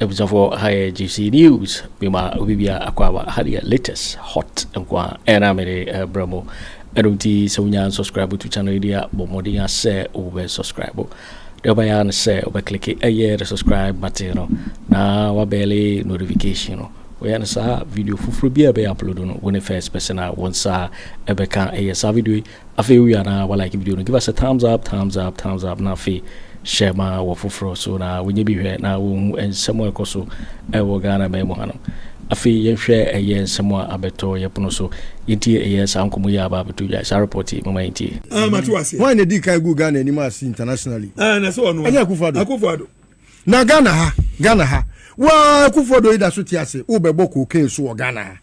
Abusuafoɔ ha yɛ GC News mema obi bia akɔ aba ha deɛ latest hot nko a ɛna mede brɛ mo. Ɛno nti sɛ wonya subscribe to channel yi deɛ a, bɔ mmɔden a sɛ wobɛ subscribe. Deɛ wobɛyɛ ara ne sɛ wobɛklike ɛyɛ the subscribe button no na wabɛle notification no. Woyɛ no saa video foforɔ bi a ɛbɛyɛ upload no, wo ne first person a wo nsa ɛbɛka ɛyɛ saa video yi. Afei wowie a na wa like video no, give us a thumbs up, thumbs up, thumbs up na afei hyɛ ma wɔ foforɔ so na wɔnyɛ bi hwɛ na wɔhu nsɛm a ɛkɔ so ɛwɔ Ghana man mu ha no. Afei yɛnhwɛ ɛyɛ nsɛm a abɛtɔ yɛ pono so. Yɛntie ɛyɛ saa nkɔmmɔ yi a aba abɛto dwa, saa report yi, moma yɛntie. Ah, mate wase. Hwan na edi kan guu Ghana anim ase internationally? Ah, na sɛ ɔno. Ɛnyɛ Akufo-Addo. Akufo-Addo. Na Ghana ha, Ghana ha. Waa Akufo-Addo yi da so te ase, wobɛbɔ cocaine so wɔ Ghana ha.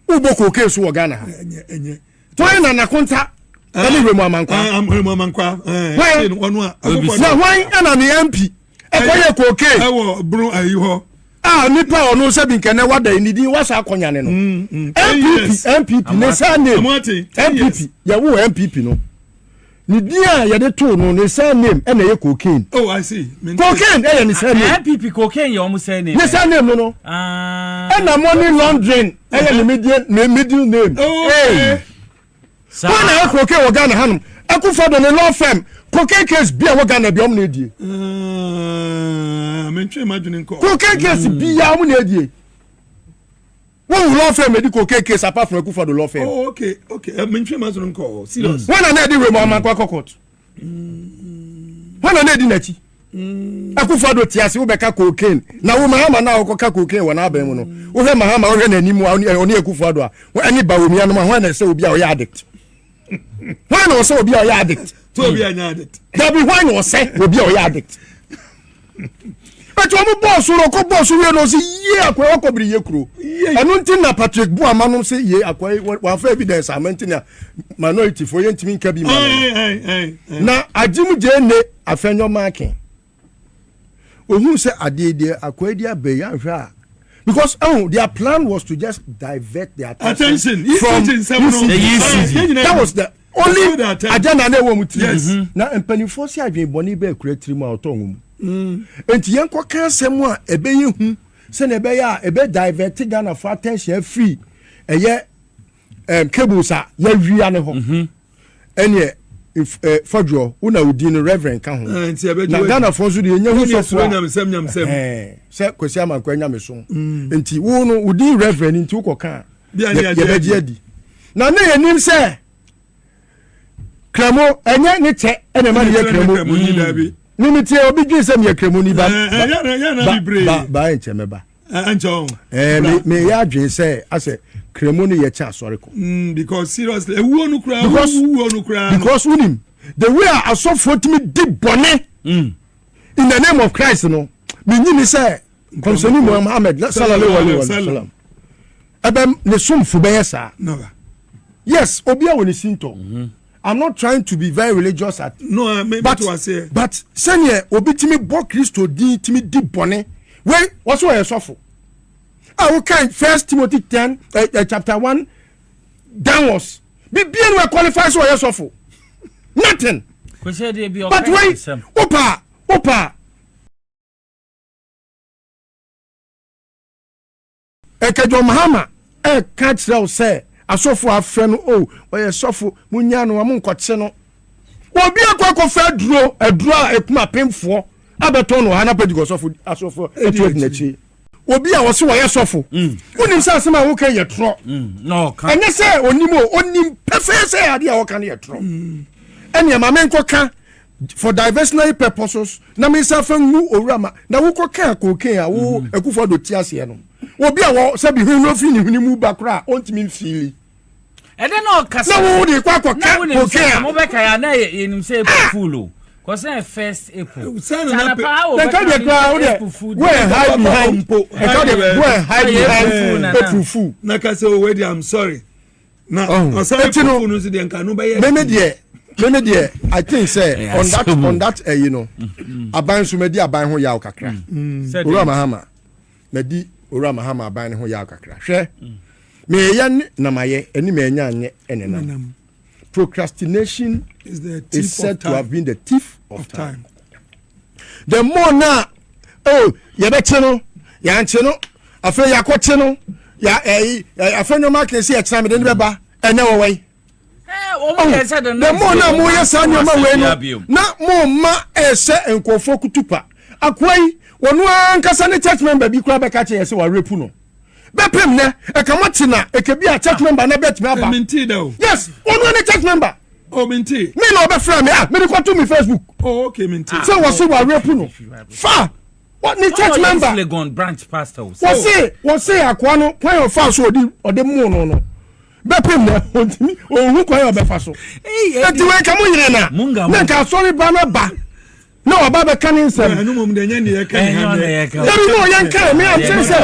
Wobɔ cocaine so wɔ Ghana ha. Ɛnyɛ, ɛnyɛ. Hwan na Nakonta ɛne Remu Amankwa? Ah, Remu Amankwa. Hwan? Ɔno a. Akufo-Addo. Na hwan ɛna ne MP ɛkɔyɛ cocaine? Ɛwɔ Brun ayi hɔ. A nipa a ɔno sɛ bi nkɛnɛ wada yi ne din wasa akɔnyane no. NPP, NPP ne surname. NPP yɛwo NPP no. Ne din a yɛde too no ne surname ɛna ɛyɛ cocaine. Oh, I see. Cocaine ɛyɛ ne surname. NPP cocaine yɛ ɔmo surname. Ne surname no no. Ɛna money laundering ɛyɛ ne middle ne middle name. Oh, okay. Wɔn na ɛyɛ cocaine wɔ Ghana hanom. Akufo-Addo ne law firm cocaine case bi a wɔ Ghana bi ɔmo na edie. Mentwe m'adwene nkɔ. Cocaine case bi a ɔmo na edie. Wɔn law firm edi cocaine case apart from Akufo-Addo law firm. Oh, okay, okay. Mentwe m'adwene nkɔ. Serious. Wɔn na na edi Remo Amankwa kɔ court. Wɔn na na edi n'akyi. Akufo-Addo te ase wobɛka cocaine na wo Mahama na wokɔka cocaine wɔ n'abɛn mu no. Wohwɛ Mahama wohwɛ n'anim a ɔne Akufo-Addo a ɛne Bawumia nom a wɔn na ɛsɛ obi a ɔyɛ addict. Wɔn na ɔsɛ obi a ɔyɛ addict. To obi a nyɛ addict. Dabi wɔn na ɔsɛ obi a ɔyɛ addict. Bɛtɛ wɔn bɔɔ so ɔkɔ bɔɔ so wie na ɔsɛ yie akɔyɛ ɔkɔ biri yie kuro. Ɛno nti na Patrick Buama nom sɛ yie akɔyɛ wɔafa evidence ama nti na minority fo yɛntumi nka bi ma no. Na agyim gye ne afɛnyɔ maake. Ohun sɛ adeɛ deɛ akɔyɛ di abɛyi ahwɛ a because oh their plan was to just divert their attention, attention. from ECG. That was the only agenda na ɛwɔ mu tiri. Yes. Na mpanimfoɔ si adwene bɔne bɛɛ kura tiri mu a ɔtɔ wɔn mu. Nti yɛn kɔ ka asɛm a ɛbɛyɛ hu sɛnea ɛbɛyɛ a ɛbɛ divert Ghana for attention afiri ɛyɛ cables a yɛawia ne hɔ. Ɛneɛ fɔdwoɔ wo na wo din no reverend ka ho. Na Ghana fo nso deɛ yɛnya hu sɔfo a sɛ Kwasi Amankwa nyamesom. Nti wo no wo din reverend nti wokɔ ka a yɛbɛgye adi. Na ne yɛnim sɛ kramo ɛnyɛ ne kyɛ ɛna ɛma ne yɛ kramo. Ne mi tie obi dwen sɛ meyɛ kramo ni ba ba ba nkyɛ mɛba. Me yɛ adwen sɛ asɛ kramo no yɛ kyɛ asɔre kɔ. Because seriously ewuo no kura ewuo no kura. Because wunim the way a asɔfoɔ tumi di bɔne in the name of Christ no mi nyi ni sɛ kɔmsɛni Muhammad sallallahu alaihi wa sallam ɛbɛ ne somfo bɛyɛ saa. Yes, obi a wɔ ne sintɔ. I'm not trying to be very religious at no, me, but but sɛnea obi tumi bɔ Kristo din tumi di bɔne wei wɔso ɔyɛ sɔfo a wokan First Timothy 10 chapter 1 downwards bibia no qualify sɛ ɔyɛ sɔfo nothing but wei wopa wopa Ɛkɛdwɔ Mahama ɛka kyerɛ wo sɛ asɔfo afrɛ no o ɔyɛ sɔfo munya no ɔmo nkɔkye no obi akɔ akɔfɛ aduro aduro a ekum apemfoɔ abɛtɔn no ha na pɛdi sɔfo asɔfo ɛtu adi n'akyi obi a wɔso wɔyɛ sɔfo wonim sɛ asɛm a woka yɛ torɔ ɛnyɛ sɛ onim o onim pɛfɛɛ sɛ adeɛ a wɔka no yɛ torɔ ɛnea maame nkɔka for diversionary purposes na me nsa fa ngu owura ma na wokɔ ka cocaine a wo Akufo Addo ti aseɛ no obi a wɔ sɛbi hwene no fi ne hwene mu ba koraa ɔntumi mfiili ɛdɛ na ɔkasa na wo de kɔ akɔka cocaine a mo bɛka ya na yɛnim sɛ April Fool o kɔsɛn first April na nka deɛ koraa wo deɛ go and hide behind nka deɛ go and hide behind April Fool na ka sɛ o wei deɛ I'm sorry na ɔsɛ Eti no, April Fool no nso deɛ nka no bɛyɛ meme deɛ meme deɛ I think sɛ on that ɛyi no aban nso madi aban ho yaw kakra. Owura Mahama madi owura Mahama aban ne ho yaw kakra. Hwɛ meyɛ ne na mayɛ ɛne manya nyɛ ɛne nam. Procrastination is the thief is said of to time. have been the thief of of time. time. The more na Oh, yɛbɛkye no, yɛankye no, afei yɛakɔkye no, yɛ ɛyi afei nneɛma akene sɛ yɛkyena mede ne bɛba ɛnɛ wɔwɔ yi. The more na moyɛ saa nneɛma wei no na momma ɛhyɛ nkurɔfoɔ kutupa. Akoa yi, wɔno ankasa ne church member bi koraa bɛka kyerɛ yɛ sɛ wɔarepu no. Bɛpem nɛ, ɛka mo te na ɛka bi a church member na bɛtumi aba. Yes, wɔno ne church member. Oh, me Me na ɔbɛfrɛ me ah, mede kɔto me Facebook. Oh, okay, mente. Sɛ wɔ so wɔarepu no. Fa! Ne church member. Legon branch pastor. Wɔse, wɔse akoa no kwan ɔfa so ɔde ɔde mo no no. Bɛpem nɛ, ɔntumi, ɔnhu kwan a ɔbɛfa so. Eti wei ka mo nyere na. Na nka asɔre ba no ba. Na ɔba bɛka ne nsɛm. Ɛno mmom deɛ ɛnyɛ neɛ ɛka ne ha nnɛ. Dabi no yɛn ka me am sɛ sɛ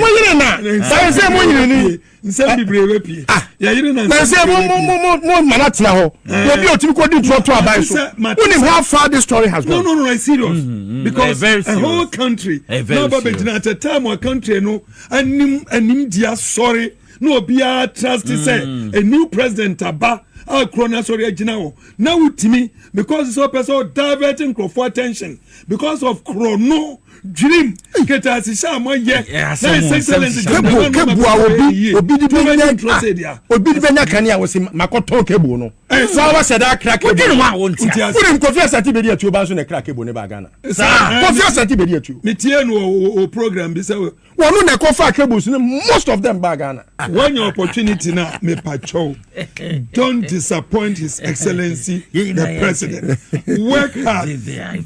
mo yere na saa sɛ mo yere ni. Nsɛm bebree bɛ pie. Yɛyere na nsɛm sɛ mo mo mo mo mo mana tena hɔ. Obi a otumi kɔ di ntorɔ to aban so. Wonim how far this story has gone. No no no, it's serious. Mm-hmm. Because a whole country na ɔba bɛ gyina at a time a country no anim anim di asɔre na obiara trust sɛ a new president aba a kuro no asɔre agyina hɔ na wotumi because sɛ ɔpɛ sɛ ɔdivert nkurɔfoɔ attention because of kuro no dwirim ketaase hyɛ a moayɛ na his excellence kebu kebu a obi obi di bɛ nya obi di bɛ nya kanea wɔ si makɔtɔn kebu no saa wa sɛ daa kra kebu wodwene ho a wonte ase wonim Kofi Asante bɛdi atuo ba nso na kra kebu ne ba Ghana Kofi Asante bɛdi atuo metie no wɔ program bi sɛ wɔn na ɛkɔfa cables no, most of them ba Ghana. When your opportunity na mepakyɛw, don't disappoint His Excellency the President. Work hard,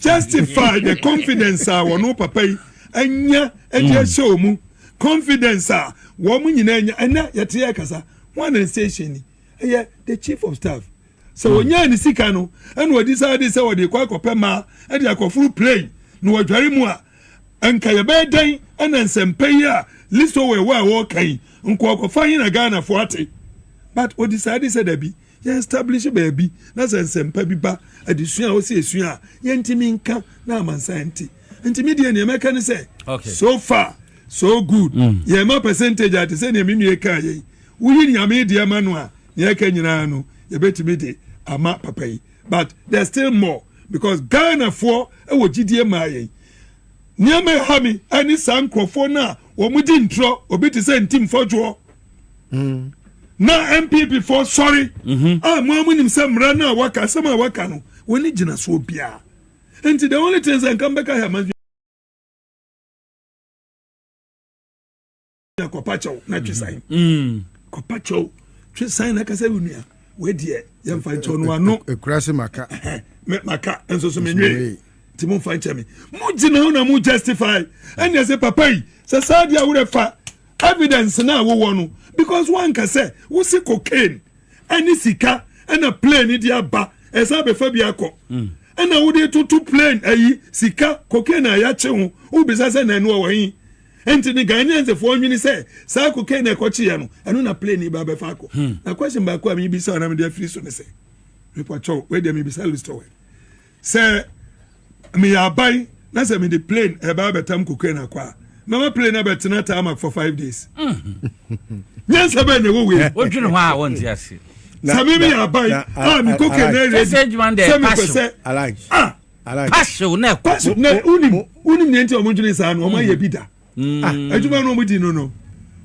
justify the confidence a wɔn papa yi anya ɛde ahyɛ wɔn mu, confidence a wɔn nyinaa anya. Ɛnɛ yɛte yɛ kasa wɔn na station ni ɛyɛ the chief of staff sɛ wɔnyaa ne sika no ɛna wɔde saa de sɛ wɔde kɔ akɔpɛ mmaa ɛde akɔforo plane na wɔdware mu a, nka yɛbɛyɛ dɛn ɛna nsɛmpa yi a listo wɔ ɛwɔ a wɔreka yi nkɔɔkɔfa yi na Ghanafoɔ ate? But wɔde saa de sɛ dabi, yɛn establish baabi na sɛ nsɛmpa bi ba, adesua a wɔsi esua a yɛntumi nka na amansan nti. Nti mi deɛ, nea mɛka ne sɛ so far so good. Yɛn ma percentage a te sɛ nea mi nua kaa yɛn woyi nyame deɛ ma no a, nea ɛka nyinaa no yɛbɛtumi de ama papa yi, but there's still more because Ghanafoɔ wɔ gyidie maa yɛn. Nneɛma ɛha mi ɛne saa nkurɔfoɔ no a wɔn di ntorɔ, obi te sɛ Ntim Fɔdwoɔ na NPP foɔ sɔre a mo a mo nim sɛ mmara no a waka, asɛm a waka no, wɔn ni gyina soɔ biara. Nti the only thing sɛ nka mbɛka yɛ ama kɔpa kyɛw na twe san, kɔpa kyɛw, twe san na kasa wo nua wei deɛ yɛmfa nkyɛw no ano. Ekura se maka. Maka nso so menwe, nti momfa nkyɛ me. Mo gyina hɔ na mo justify ɛnna sɛ papa yi sɛ saa deɛ aworɛ fa evidence na wowɔ no, because wanka sɛ wosi cocaine ɛne sika ɛna plane de aba ɛsan bɛfa bi akɔ ɛna wode toto plane ayi sika cocaine a yɛakye ho, wobisa sɛ na ɛno wɔ he? Nti ne Ghanaians foɔ nwene sɛ saa cocaine na ɛkɔkyeɛ no, ɛno na plane yi ba bɛfa akɔ. Na question baako a mebisa na mede afiri so ne sɛ, mepɔkyɛw, wei deɛ mebisa Listowel sɛ meyɛ aban na sɛ mede plane ɛba abɛtam cocaine akɔ a, mɛma plane abɛtena tarmac for 5 days? Nyansa bɛɛ na ɛwɔ wei? Wodwene ho a wɔnte ase. Sɛ me meyɛ aban a me cocaine na ɛready sɛ adwuma no deɛ sɛ mepɛ sɛ Alhaji. Ah. Alhaji. Passion na ɛkɔ. Passion na wonim nea nti a ɔmo dwene saa no, ɔmo ayɛ bi da. Adwuma no ɔmo di no.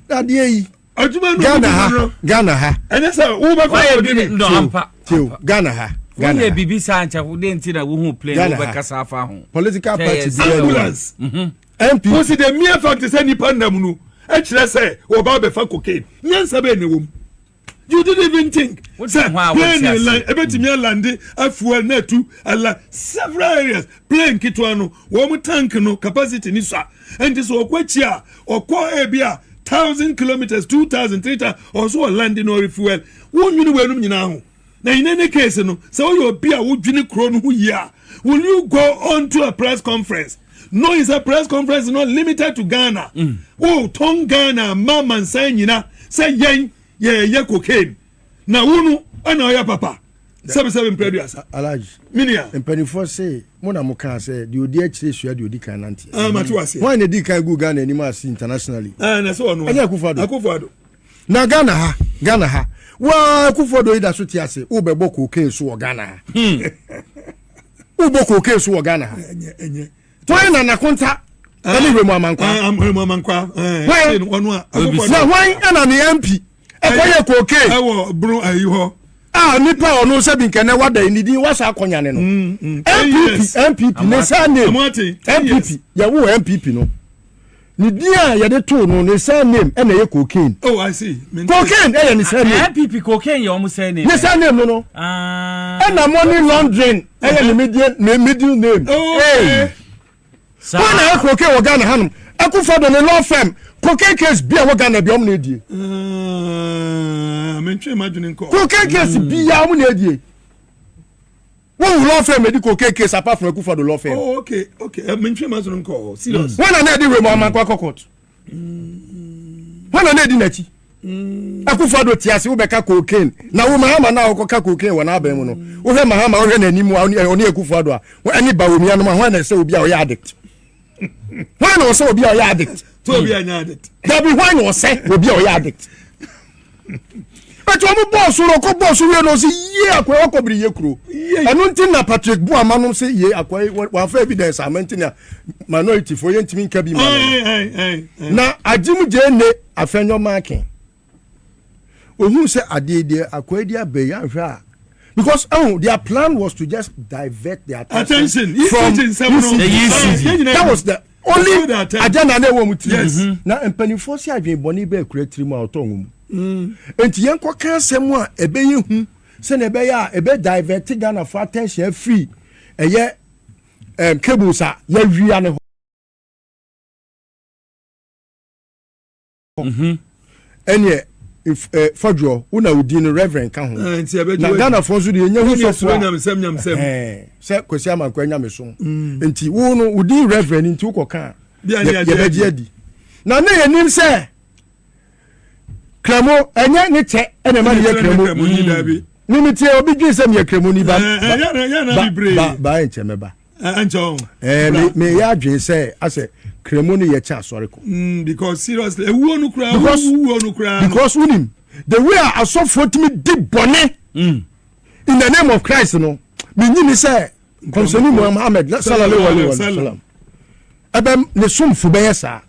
Adeɛ yi. Adwuma no ɔmo Ghana di ha. no. Ghana ha. Ɛnyɛ sɛ wobɛkɔ Wayɛ akɔdi bi ne no ampa. Tio, Ghana ha. Ghana Woyɛ ha. biribi saa nkyɛ wo de nti na wohu plane Ghana ha. wobɛkasa afa ho. Political Sɛ party yɛ bi sɛ- ambulance. MP. Wosi the mere fact sɛ nipa nam no ɛkyerɛ sɛ wɔba abɛfa cocaine, nyansa bɛɛ na ɛwɔ mu? You didn't even think Wote sɛ ho a wote plane ase. lan ebetumi alande afuel na atu ala several areas. Plane ketewa no, wɔn tank no capacity ni sa, nti sɛ ɔkɔ akyi a ɔkɔ ebi a 1,000 kilometres, 2,000, 3,000, ɔso ɔlande na ɔrefuel. Wonwene wɔnum nyinaa ho na in any case no, sɛ woyɛ obi a wodwene kuro no ho yie a, will you go on to a press conference knowing sɛ press conference is not limited to Ghana? Wo tɔn Ghana ma mansan nyina sɛ yɛn yɛyɛ cocaine na wo no ɛna ɔyɛ papa sɛbisɛbi mpɛ aduasa. Alhaji. Minia. Mpanimfoɔ se mo na mo kaa sɛ deɛ odi akyire sua deɛ odi kan nanteɛ. Ah, mate wase. Wɔn a na edi kan gu Ghana anim ase internationally? Ah, na sɛ ɔno Ɛnyɛ Akufo-Addo? Akufo-Addo. Na Ghana ha, Ghana ha waa, Akufo-Addo yi da so te ase, wobɛbɔ cocaine so wɔ Ghana ha, wobɔ cocaine so wɔ Ghana ha. Ɛnyɛ Wɔn na nakonta. Ɛne Raymond Amankwa. Raymond Amankwa. Hwan na hwan ɛna ne MP ɛkɔyɛ cocaine. Ɛwɔ bro ayi hɔ. A nipa a ɔno sɛ bi nkɛnɛ wada ne din wasa akɔnyane no. NPP NPP ne surname NPP yɛwo NPP no. Ne din a yɛde too no ne surname ɛna ɛyɛ cocaine. Oh, I see. Cocaine ɛyɛ ne surname. NPP cocaine yɛ ɔmo surname. Ne surname no. Ɛna money laundering ɛyɛ ne middle ne middle name. Oh, okay. Wɔn na ɛyɛ cocaine wɔ Ghana hanom. Akufo-Addo ne law firm cocaine case bi a wɔ Ghana bi ɔmo na edie. Mentwe ma dwene nkɔ. Cocaine case bi a ɔmo na edie. Wɔn law firm edi cocaine case apart from Akufo-Addo law firm. Oh, okay, okay. Mentwe ma dwene nkɔ. Serious. Wɔn na na edi Raymond Amankwa kɔ court. Wɔn na na edi n'akyi. Akufo-Addo te ase wobɛka cocaine na wo Mahama na wokɔka cocaine wɔ n'abɛn mu no wohwɛ Mahama wohwɛ n'anim a ɔne Akufo-Addo a ɛne Bawumia nom a hwan na ɛsɛ obi a ɔyɛ addict, hwan na ɔsɛ obi a ɔyɛ addict? To obi a nya addict. Dabi, hwan na ɔsɛ obi a ɔyɛ addict? Ɛti wɔn bɔɔ so no ɔkɔ bɔɔ so wie no ɔsɛ yie akɔyɛ ɔkɔ biri yie kuro ɛno nti na Patrick Buama nom sɛ yie akɔyɛ wɔafa evidence ama nti na minority fo yɛntumi nka bi ma no na agyim gye ne Afenyo Markin ohun sɛ adeɛ deɛ akɔyɛ di abɛyi ahwɛ a because oh, their plan was to just divert their attention from ECG. That was the only agenda na ɛwɔ mu tiri na mpanimfoɔ si adwene bɔne bɛɛ kura tiri mu a ɔtɔ wɔn mu nti yɛn kɔ ka asɛm a ɛbɛyɛ hu sɛnea ɛbɛyɛ a ɛbɛ divert Ghana for attention afiri ɛyɛ cables a yɛawia ne hɔ. Ɛneɛ fɔdwoɔ wo na wodi no reverend ka ho na Ghanafoɔ nso deɛ ɛnya hu sɔfoɔ a sɛ Kwasi Amankwa nyamesom nti wo no wodi reverend nti wokɔka a yɛbɛgye adi na ne yɛnim sɛ kramo ɛnyɛ ne kyɛ ɛna ɛma ne yɛ kramo ne mi tie obi dwen sɛ meyɛ kramo ni ba ba ba nkyɛ mɛba ɛɛ me yɛ adwene sɛ asɛ kramo no yɛ kyɛ asɔre kɔ. Because seriously, ewuo no kura ewuo no kura. Because wunim the way a asɔfoɔ tumi di bɔne in the name of Christ no, mi nyi ni sɛ kɔmsɛni Muhammad sallallahu alaihi wa sallam ɛbɛ ne somfo bɛyɛ saa.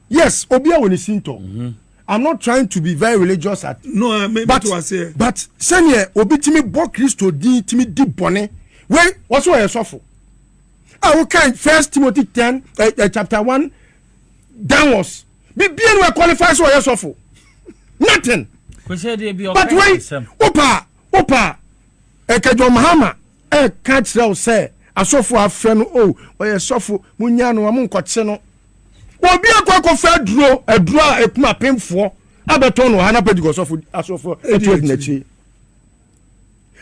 Yes, obi a wɔ ne sintɔ. I'm not trying to be very religious at no, me, but sɛnea obi tumi bɔ Kristo din tumi di bɔne wei wɔso ɔyɛ sɔfo a wokan First Timothy 10 chapter 1 downwards bibia no qualify sɛ ɔyɛ sɔfo, nothing. But wei wopa ɛkɛdwɔ Mahama ɛka kyerɛ wo sɛ asɔfo afrɛ no o ɔyɛ sɔfo, munya no a monkɔkye no. Obi akɔ akɔfa aduro a ɛkum apemfoɔ abɛtɔn no ha na Pentecost sɔfo asɔfo atu adi n'akyi.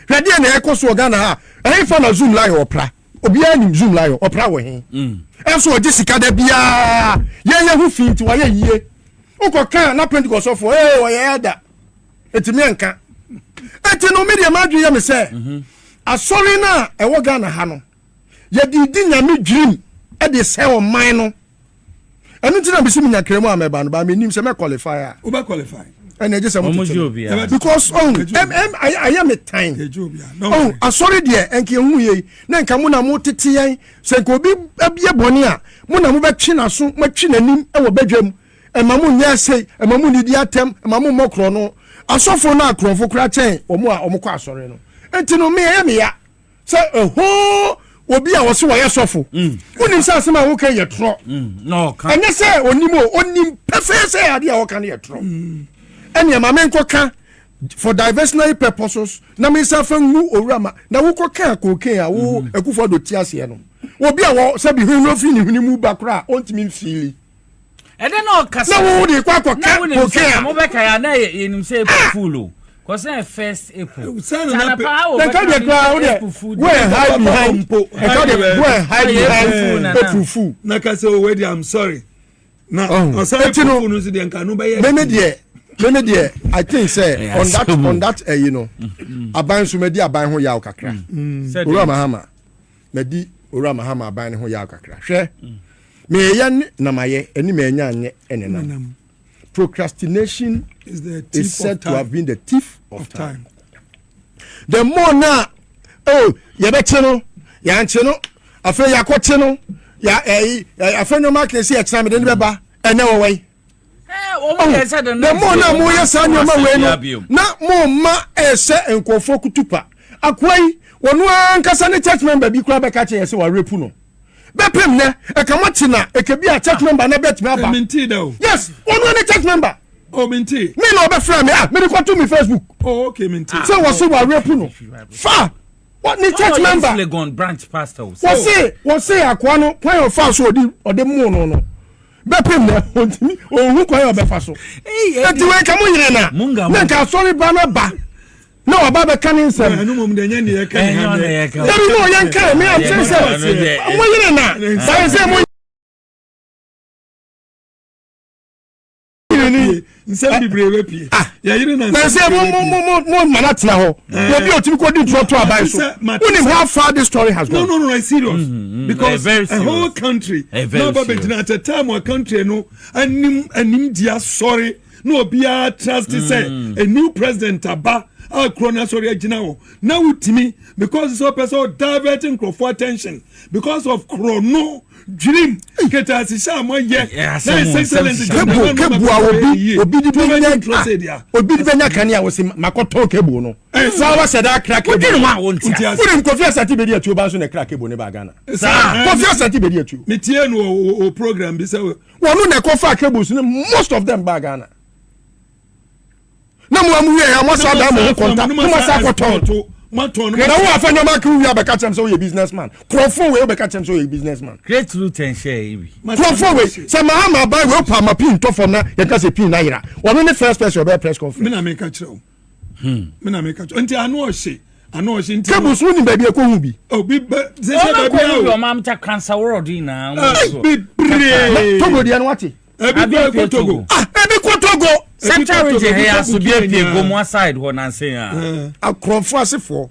Hwɛ deɛ na ɛkɔ so wɔ Ghana ha. Ɛhe fa na Zoomlion ɔpra? Obiara nim Zoomlion ɔpra wɔ he? Ɛnso ɔgye sika da biara. Yɛn yɛ ho fi nti wayɛ yie. Wokɔ kan na Pentecost sɔfo ee ɔyɛ ɛda etimi ɛnka. Eti no mi deɛ maa dwi yɛ mi sɛ asɔre no a ɛwɔ Ghana ha no yɛde di Nyame dwirim ɛde sɛ ɔman no. Ɛno nti na bisi mi nya kremo a mɛba no ba mi nim sɛ mɛ qualify a. Wobɛ qualify. Ɛna ɛgye sɛ mo tete no because ɔn ɛm ɛm ayɛ mi tan ɔn asɔre deɛ nka ehu yie na nka mo na mo tete yɛn sɛ nka obi yɛ bɔne a mo na mo bɛ twe n'aso mo twe n'anim ɛwɔ badwa mu ɛma mo nyɛ ɛsɛ ɛma mo nidi atɛm ɛma mo mmɔ korɔ no. Asɔfo no akorɔmfo kora kyɛn wɔn a wɔn kɔ asɔre no. Nti no mi ɛyɛ mi ya sɛ ɛhoo obi a wɔsi wɔyɛ sɔfo wonim sɛ asɛm a woka yɛ torɔ. Ɛnyɛ sɛ onim o, onim pɛfɛɛ sɛ adeɛ a wɔka no yɛ torɔ. Ɛnea maame nkɔka for diversionary purposes na me nsa fa ngu owura ma na wokɔ ka cocaine a wo Akufo Addo ti aseɛ no, obi a wɔ sɛbi hwene no ofiri ne hwene mu ba koraa ɔntumi mfiili. Ɛdɛ na ɔkasa na wo de kɔ akɔka cocaine a mobɛka ya na yɛnim sɛ April Fool o kɔsɛ first April. Na nka deɛ koraa wo deɛ go and hide behind, nka deɛ go and hide behind April Fool. Na ka sɛ owó di I'm sorry na ɔsɛ April Fool no nso deɛ nka no bɛyɛ. Meme deɛ I think sɛ on that ɛyi no aban nso mɛ di aban ho yaw kakra. Owura Mahama, mɛ di owura Mahama aban ne ho yaw kakra. Hwɛ, meyɛ ne na mayɛ ɛne mɛ nya nyɛ ɛne nam. Procrastination is the thief is said of to time. Have been the thief of of time. time. The more na oh yɛbɛkye no, yɛankye no, afei yɛakɔkye no. Ya ɛyi Afenyo Markin si ɛkyerɛ mi de ne bɛ ba ɛnɛ wɔ wɔ yi. The more na mo yɛ saa nneɛma wei no, na mo ma ɛhyɛ nkurɔfoɔ kutupa. Akoa yi, wɔn ankasa ne church member bi koraa bɛka kyerɛ yɛ sɛ wɔarepu no. Bɛpem nɛ ɛka mo te na ɛka bi a church member na bɛtumi aba. Yes, wɔn ne church member. Oh, minti. Me na ɔbɛfrɛ me, ah, mede kɔto me Facebook. Oh, okay, minti. Sɛ wɔ se wɔarepu no. Fa ne church member. Legon branch pastor. Wɔse akoa no kwan a ɔfa so ɔde ɔde mo no, bɛpem nɛ ɔntumi ɔhu kwan a ɔbɛfa so. Eti wei ka mo yere na na nka asɔre ba no ba na ɔba bɛka ne nsɛm. Ɛnu mom de nyɛ ne yɛ ka ne ha nɛ. Dabi no, yɛn ka me am sɛ mo yere na bayɛ sɛ mo yere ni. Nsɛm bebree bɛ pie. Yɛyere na na sɛ mo mana tena hɔ, obi a otumi kɔ di ntorɔ to aban so, wonim how far this story has gone. No, no, no, it's serious. Because a whole country na ɔba bɛ gyina at a time a country no anim di asɔre na obiara trust sɛ a new president aba a kuro no asɔre agyina hɔ, na wotumi because sɛ ɔpɛ sɛ ɔdivert nkurɔfoɔ attention because of kuro no dream ketaase hyɛ a moayɛ na His Excellence. Cable a obi di bɛnya kanea, wɔ sɛ makɔtɔn cable no saa, wasɛ da akra cable. Wodwene ho a, wonte ase. Wonim Kofi Asante bɛdi atuo ba nso na ɛkra cable ne ba Ghana. Kofi Asante bɛdi atuo. Metie no wɔ program bi sɛ wɔno na ɛkɔfa cables no, most of them ba Ghana, na mo amu wie ya, mo asa da mo ho kɔnta na mo asa akɔtɔn. Na wo Afenyo Markin wie abɛka kyerɛm sɛ woyɛ business man. Kurɔfoɔ wei, wobɛka kyerɛm sɛ woyɛ business man. Great root and share yi bi. Kurɔfoɔ wei, sɛ Mahama aban wei pa ma pin tɔ fam na yɛka sɛ pin na yera, wɔno ne first person ɔbɛyɛ press conference. Me na meka kyerɛ wo, me na meka kyerɛ, nti ano ɔhye, ano ɔhye nti. Cables wo ni baabi ɛkɔ hu bi. Obi bɛ sɛ sɛ baabi a o. Ɔmo amta cancer world nyinaa. Bebree. Togo deɛ no, wate. Ebi kɔ ekɔ Togo. Ah, ebi kɔ Togo. Central Region ha yɛ aso bi apie Gomoa side hɔ nanse a. Akorɔmfo asefoɔ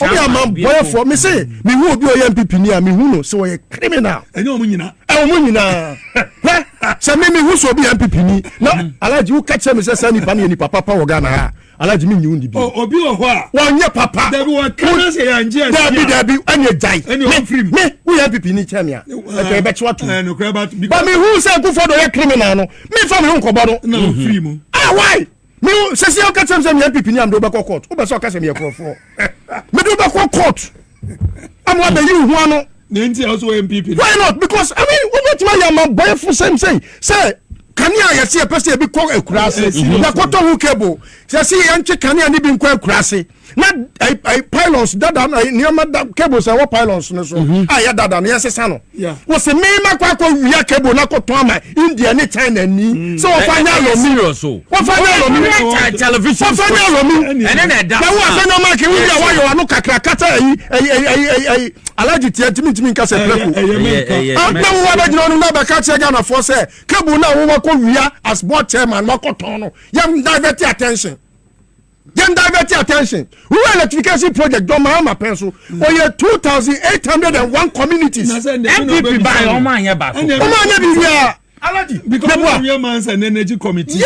obi ama bɔyɛfoɔ. Me se mehu obi a ɔyɛ NPP ni a, mehu no sɛ ɔyɛ criminal. Ɛnyɛ ɔmo nyina. Ɛwɔ mo nyinaa. Hwɛ, sɛ me mehu sɛ obi yɛ NPP ni na Alhaji woka kyerɛ me sɛ saa nipa no yɛ nipa papa wɔ Ghana ha, Alhaji, mi nyi wo ndi bi. Obi wɔ hɔ a. Wɔnyɛ papa. Dabi, wɔn kan sɛ yɛn gye ɛsi a. Dabi, dabi, ɛni gyae. Ɛni wɔn firi mu. Me woyɛ NPP ni kyɛn mi a, ɛkɛ ɛbɛkye wa tu. Ɛɛ, nukura ba. Ba mi hu sɛ Akufo Addo yɛ criminal no, mi fa mi ho nkɔbɔ no. Na wɔn firi mu. Ah, why? Mi hu sisi ɔka kyerɛ mi sɛ mi yɛ NPP ni am de wobɛkɔ court, wobɛ sɛ ɔka sɛ mi yɛ kurɔfoɔ, mi de wobɛkɔ court ama wabɛyi wo ho ano. Ne nti a ɔsɔ NPP. Why not? Because, I mean, wobɛtumi ayɛ ama bɔyɛfo sɛm sɛi sɛ kanea a yɛsɛ yɛpɛ sɛ yɛbi kɔ akura ase, yɛkɔtɔ ho cable, yɛsɛ yɛntwe kanea ne bi nkɔ akura ase, na pylons dada, nneɛma da cables a ɛwɔ pylons no so a yɛ dada no, yɛsesa no. Wɔsɛ mmarima kɔ akɔ wia cable na akɔtɔn ama India ne China ni sɛ wɔfa nyɛ alɔmi, wɔfa nyɛ alɔmi, wɔfa nyɛ alɔmi. Na wo Afenyo Markin, wo wia wayɛ wano kakra kata ayi ayi ayi ayi ayi. Alhaji tiɛ ntumi ntumi nka sɛ prɛko na wo wa bɛgyina ɔno na bɛka kyerɛ Ghanafoɔ sɛ cable na wo wakɔ wia as board chairman wakɔtɔn no. Yɛn divert attention, yɛn divert attention. Rural electrification project, John Mahama pɛn so, oyɛ 2,801 communities. NPP ba yɛ, ɔmo anyɛ baako. Ɔmo anyɛ biribiara. Alaji, because we are Mines and Energy Committee.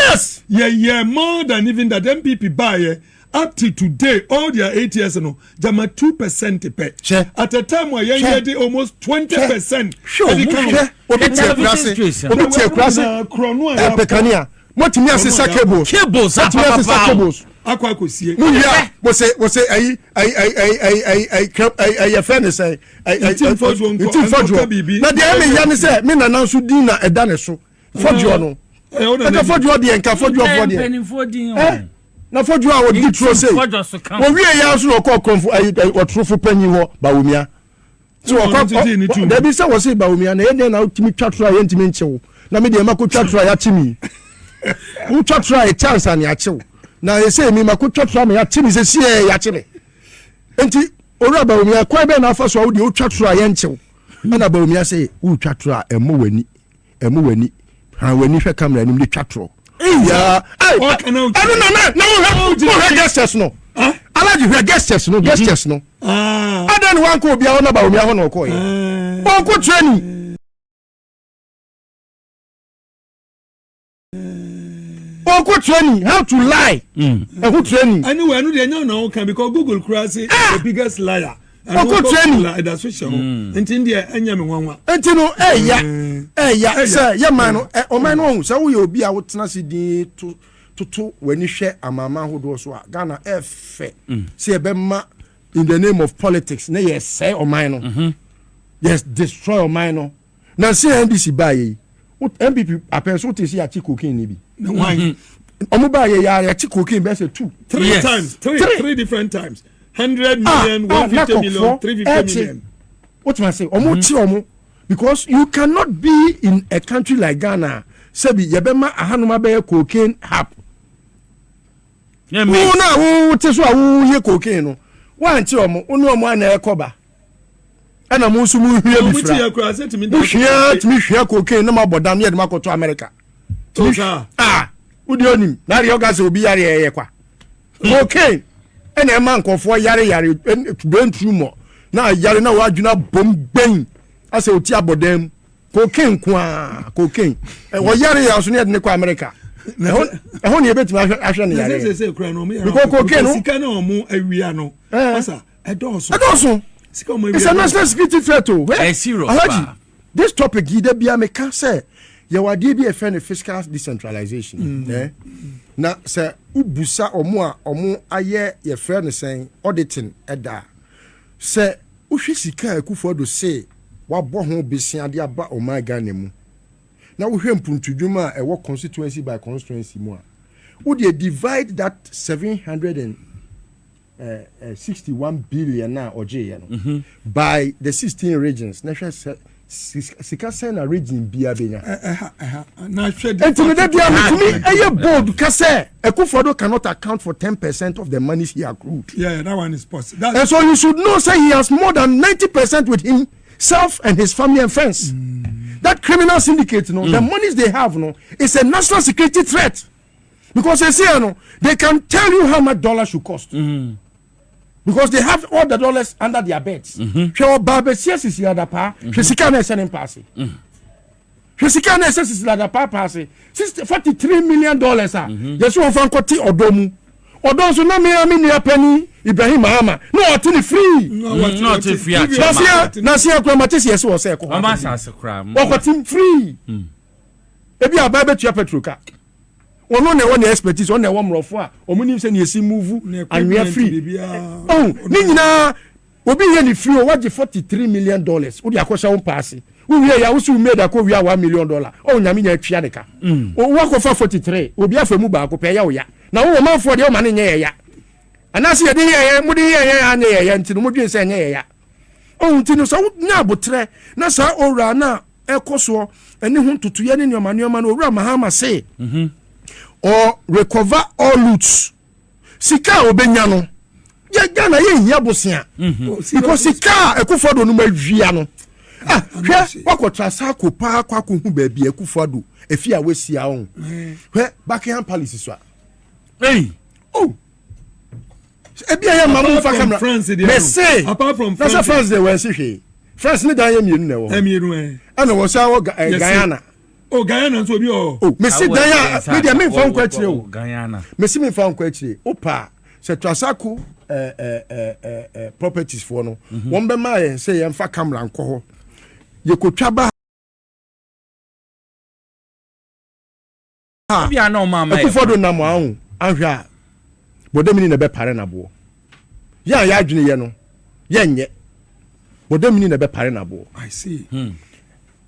Yeah, more than even that NPP buy up to today, all their 8 years no, jama 2% pɛ. At a time where yɛn yɛ de almost 20%. Hwɛ, obi te akurase, obi te akurase ɛpɛ kanea, motumi asesa cables. Cables. Motumi asesa cables. Akɔ akɔsie. Mo wia, mo se ayi ayi ayi ayi ayi ayi ayi ayi, yɛfrɛ ne sɛ Nti nfɔdwo nkɔ nti nfɔdwo na deɛ ɛmi yɛ ne sɛ me nana nso din na ɛda ne so, fɔdwo no ɛka fɔdwo deɛ, nka fɔdwo fɔ deɛ ɛ na fɔdwo a ɔdi turo se wɔwie yɛ nso na ɔkɔ kɔnfo ayi ɔtorofo panyin hɔ Bawumia sɛ wɔkɔ dabi sɛ wɔse Bawumia na yɛdeɛ na wotumi twa toro a yɛntumi nkyew, na me deɛ makɔ twa toro a yɛakye mi. Wotwa toro a ɛkyɛ ansa ne akyew, na ɛsɛ mi makɔ twa toro ama yɛakye mi sɛ siɛ yɛakye me. Nti owura Bawumia, kwan bɛn na afa so a wodeɛ wotwa toro a yɛnkyew? Ɛna Bawumia sɛ wotwa toro a, ɛmmɔ w'ani, ɛmmɔ w'ani, han w'ani hwɛ camera anim de twa toro. Yaa, ɛno na wohwɛ gestures no, Alhaji, hwɛ gestures no, gestures no. Adan ne wankɔ obiara hɔ na Bawumia hɔ na ɔkɔɔyɛ ɔnkɔ training, ɔnkɔ training how to lie, ɛho training. Anyway, ɛno deɛ ɛnyɛ na ɔka because Google kura se the biggest liar. Ɔkɔ training. Ɛda so hyɛ hɔ nti deɛ ɛnyɛ me nwanwa. Nti no ɛya ɛya sɛ yɛ man no, ɔman no ɔhu sɛ woyɛ obi a wotena se din to toto w'ani hwɛ amama ahodoɔ so a, Ghana ɛfɛ sɛ yɛbɛma in the name of politics na yɛsɛe ɔman no, yɛ destroy ɔman no. Na sɛ NDC baa yɛ yi, NPP apɛn so wote sɛ yɛakye cocaine ni bi. Na why? Ɔmo baa yɛ yɛ yɛakye cocaine bɛyɛ sɛ two. Three times, three, three different times, 100 million, 150 million, 350 million. Wotuma se ɔmo kye ɔmo because you cannot be in a country like Ghana, sɛbi, yɛbɛma ahanom abɛyɛ cocaine hub. Wo na wo te so a woyɛ cocaine no, woankye ɔmo, wo ne ɔmo ana ɛkɔba, ɛna mo nso mo hwia bi fira, mo hwia, tumi hwia cocaine na mo abɔ dam, yɛ de mo akɔtɔ America. Tumi ah, wodi onim na adeɛ ɔka sɛ obi yare ɛyɛ kwa, cocaine ɛna ɛma nkɔfoɔ yare yare brain tumor na yare na wadwena bom gbɛn asɛ oti abɔ dan mu, cocaine koaa, cocaine ɔyare yɛ nso ne yɛde ne kɔ America, ɛhɔ ne yɛbɛtumi ahwɛ ne yare because cocaine no sika na ɔmo awia no masa ɛdɔɔso. Ɛdɔɔso. It's a national security threat o. Ɛ serious. Alhaji, this topic yi, de bia meka sɛ yɛwɔ adeɛ bi a yɛfrɛ no fiscal decentralization. Na sɛ wobusa ɔmo a ɔmo ayɛ, yɛfrɛ no sɛn, auditing, ɛda sɛ wohwɛ sika a Akufo-Addo se wabɔ ho besia de aba ɔman Ghana mu, na wohwɛ mpuntudwuma a ɛwɔ constituency by constituency mu a, wodeɛ divide that 761 billion a ɔgyeeɛ no by the 16 regions na hwɛ sɛ sika sɛn na region bia bɛnya. Nti no, da bia metumi ɛyɛ bold ka sɛ Akufo-Addo cannot account for 10% of the monies he accrued. Yeah, that one is possible. And so you should know say he has more than 90% with himself and his family and friends. That criminal syndicate no, the monies they have no, is a national security threat because they say no, they can tell you how much dollar should cost because they have all the dollars under their beds. Hwɛ, ɔbaa bɛsia sisi adapaa, hwɛ sika na ɛsɛ ne mpaase, hwɛ sika na ɛsɛ sisi adapaa paase, $60 43 million a yɛsɛ wɔn fa nkɔte ɔdɔ mu, ɔdɔ nso na mmea mi nua panyin Ibrahim Mahama na ɔte ne free. Na ɔte free akyɛ. Nasia nasia kura ma te si yɛsɛ wɔ sɛ ɛkɔ ɔmo hɔ asase kora. Ɔkɔte free, ebi aba bɛtua petrol ka. Ɔno na ɛwɔ ne expertise, ɔno na ɛwɔ mmorɔfo a ɔmo nim sɛ ne yɛsi move anwea free. Ɔn ne nyinaa obi yɛ ne free o, wagye $43 million, wode akɔhyɛ wo mpaase, wowie ya wosi wo maid akɔ wia $1 million. Ɔn Nyame nya atua ne ka. Wakɔfa 43, obi afa mu baako pɛ, ɛyɛ wo ya na wowɔ manfoɔ deɛ, woma ne nyɛ yɛ ya anaasɛ yɛde yɛyɛ, mode yɛyɛ anyɛ yɛyɛ, nti no modwene sɛ ɛnyɛ yɛ ya. Ɔhu nti no, sɛ wonya abotrɛ na saa owura no a ɛkɔ soɔ ɛne ho ntotoyɛ ne nneɔma nneɔma no, Owura Mahama se or recover all loots, sika a obɛnya no, yɛ Ghana yɛnhia bosea because sika a Akufo-Addo no ma awia no, ah, hwɛ, wakɔtra saako paa kɔ akɔhu baabi a Akufo-Addo efi a wasia ɔho. Hwɛ Buckingham Palace so a, Hey. Oh, ebi a yɛ ma mo nfa camera mɛse na sɛ France deɛ wɔnsi hwee. France ne dan yɛ mmienu na ɛwɔ hɔ, ɛna wɔ sɛ wɔ Guyana. O Guyana nso obi wɔ. O mesi dan a mi deɛ mi nfa nkɔ akyire o, mesi mi nfa nkɔ akyire o paa sɛ Trasacco ɛɛ ɛɛ ɛɛ properties foɔ no, wɔn bɛ maa yɛn sɛ yɛn fa camera nkɔ hɔ, yɛkotwa ba. Akufo-Addo nam ahụ ahwɛ a, bɔdamini na ɛbɛpare n'aboɔ. Yɛn a yɛadwene yɛ no yɛnyɛ bɔdamini na ɛbɛpare n'aboɔ.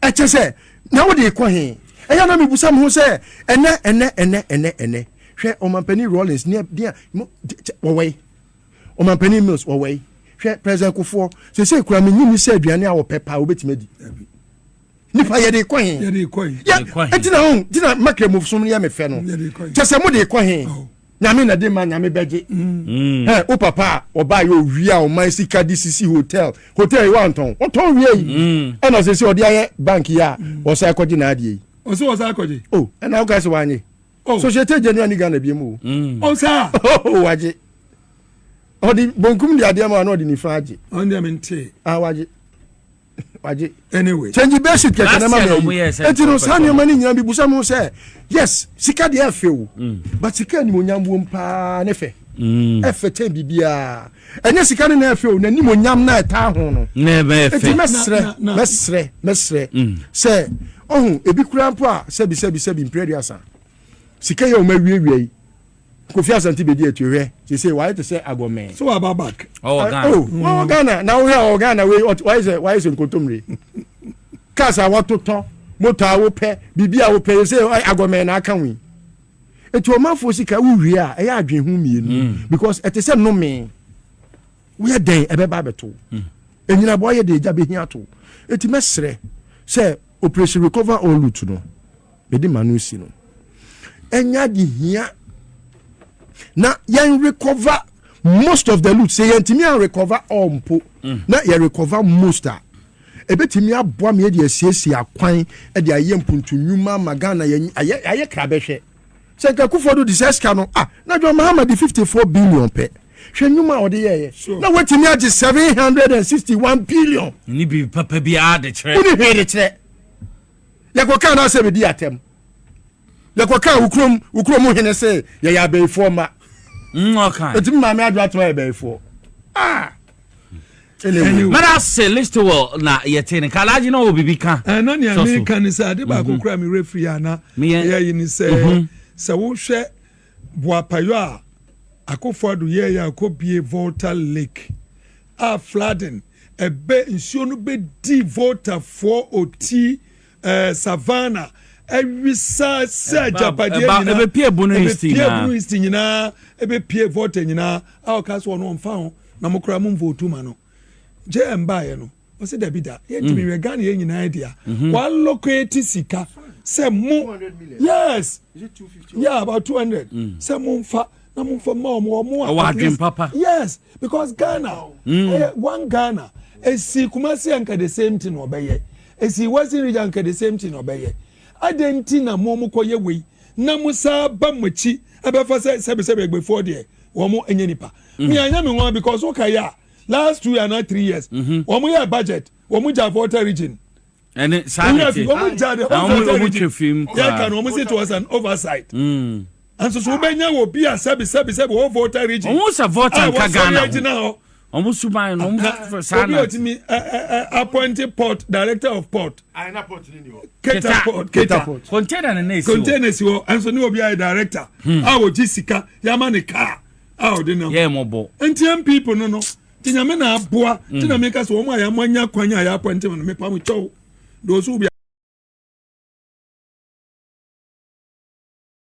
Ɛkyɛ sɛ na wode kɔ he? Ɛyɛ na mebusa me ho sɛ ɛnɛ ɛnɛ ɛnɛ ɛnɛ ɛnɛ, hwɛ ɔmampanin Rawlings ne deɛ wɔwɔ yi, ɔmampanin Mills wɔwɔ yi, hwɛ President Kufuor sese kura me nyini sɛ aduane a wɔpɛ paa wobɛtumi adi. Nipa yɛde kɔ he? Yɛ ɛnti na ho nti na makra mu som yɛ me fɛ no, kyɛ sɛ mo de kɔ he? Nyame na de ma, Nyame bɛgye. Ɛ wo papa a ɔbaa yɛ owia a ɔman sika de sisi hotel, hotel yi wantɔn, ɔtɔn wie yi, ɛna sɛ sɛ ɔde ayɛ bank yi a ɔsan akɔgye n'adeɛ yi. Ɔsɛ ɔsan akɔgye. O ɛna ɔka sɛ wanye Societe Generale ni Ghana bi mu o. Ɔsa. O wagye, ɔde bonkum de adeɛ ma na ɔde nifa agye. Ɔn deɛ mi n te. Ah, wagye, wagye. Anyway. Change basic kɛkɛ na ma ma yi. Eti no, saa nneɛma no nyinaa bi busa mo sɛ, yes, sika deɛ ɛfɛ o, but sika animonyam wom paa ne fɛ. Ɛfɛ kyɛn biribiara. Ɛnyɛ sika no na ɛfɛ o, n'animonyam na ɛtaa ho no. Eti mɛsrɛ, mɛsrɛ, mɛsrɛ sɛ ɔho ebi kura mpo a sɛbi sɛbi sɛbi mpere 30. Sika yɛ wɔn awiawia yi. Kofi Asante bedi atuo hwɛ sese wayɛ te sɛ agɔmɛn. So waba back. Ɔwɔ Ghana. Oh, wɔwɔ Ghana na wohwɛ ɔwɔ Ghana wei wayɛ sɛ wayɛ sɛ nkontomire. Cars a wɔtotɔ, moto a wopɛ, biribi a wopɛ sɛ agɔmɛn na aka ho yi. Eti ɔmanfoɔ sika wowie a ɛyɛ adwene ho mmienu mm. because ɛte sɛ nnome woyɛ dɛn ɛbɛba abɛto mm. enyinabɔ ayɛ de egya behia to eti mɛsrɛ sɛ operation recover all loot no mede ma no si no ɛnyɛ ade hia na yɛn recover most of the loot sɛ yɛntumi an recover all mpo mm. na yɛ recover most a ebetumi aboa mi de asiesie akwan de ayɛ mpuntu nnwuma ama Ghana yɛ ayɛ ayɛ krabɛhwɛ sɛ nka Akufo-Addo de sɛ sika no ah na John Mahama de 54 billion pɛ hwɛ nnwuma a ɔde yɛɛyɛ na watumi agye 761 billion. Ne bi papa biara de kyerɛ. Wone hwee de kyerɛ. Yɛkɔkaa no asɛ bɛdi atɛm. Yɛkɔkaa wo kurom wo kurom hene sɛ yɛyɛ abɛyifoɔ mma. Ɛtumi maame adwo atoma yɛ bɛyifoɔ. Ah! Anyway. Mada se Listowel na yɛte ne ka Alhaji na ɔwɔ biribi ka. Ɛna nea meka ne sɛ ade baako mhm. kora me werɛ firi a na ɛyɛ yi ne sɛ mhm. sɛ wohwɛ boapayɔ a Akufo-Addo yɛɛyɛ a kɔbie Volta Lake a flooding ɛbɛ nsuo no bɛdi Voltafoɔ oti eh, Savannah ɛwisa sɛ agyapadeɛ nyinaa ɛbɛpie Bono East nyinaa ɛbɛpie Bono East nyinaa ɛbɛpie Volta nyinaa a ɔka sɛ ɔno ɔmfa ho na mo koraa mo mvotu ma no JM baeɛ no ɔsɛ dabi da yɛntumi mm. hwɛ Ghana yɛ nyinaa dea mhm. walocate sika sɛ mo yes yeah about 200 mm. sɛ mo nfa na mo nfa ma ɔmo ɔmo a at least yes because Ghana mm. eh, one Ghana esi Kumasi anka the same thing ɔbɛyɛ esi Western region anka the same thing ɔbɛyɛ adan ti na mo mo kɔ yɛ wei na mo saa ba mo akyi ɛbɛfa sɛ sɛbisɛbi ɛgbɛfoɔ deɛ wɔn nyɛ nipa mm. mi anya mi ho because o ka yɛ a last 2 and 3 years mm-hmm. wɔn yɛ budget wɔn gya Volta region. Ɛne saa de te wɔn gya de Volta region yɛ ka no wɔn si it was an oversight. Mm. Nso so wobɛnya wɔ bi a sɛbi sɛbi sɛbi wɔ Volta region. Wɔn sɛ Volta nka Ghana ho. Wɔn suban no wɔn saa na. Obi otimi appointed port director of port. Keta port Keta port. Container na esi hɔ. Container si hɔ nso ne obi ayɛ director. Hmm. A wɔgye sika yama ne car a ɔde nam. Yɛ mɔbɔ. Nti NPP no no ti nyame na aboa ti na meka sɛ wɔn a yɛn anya kwan a yɛ appoint no mepa mo kyɛw those who be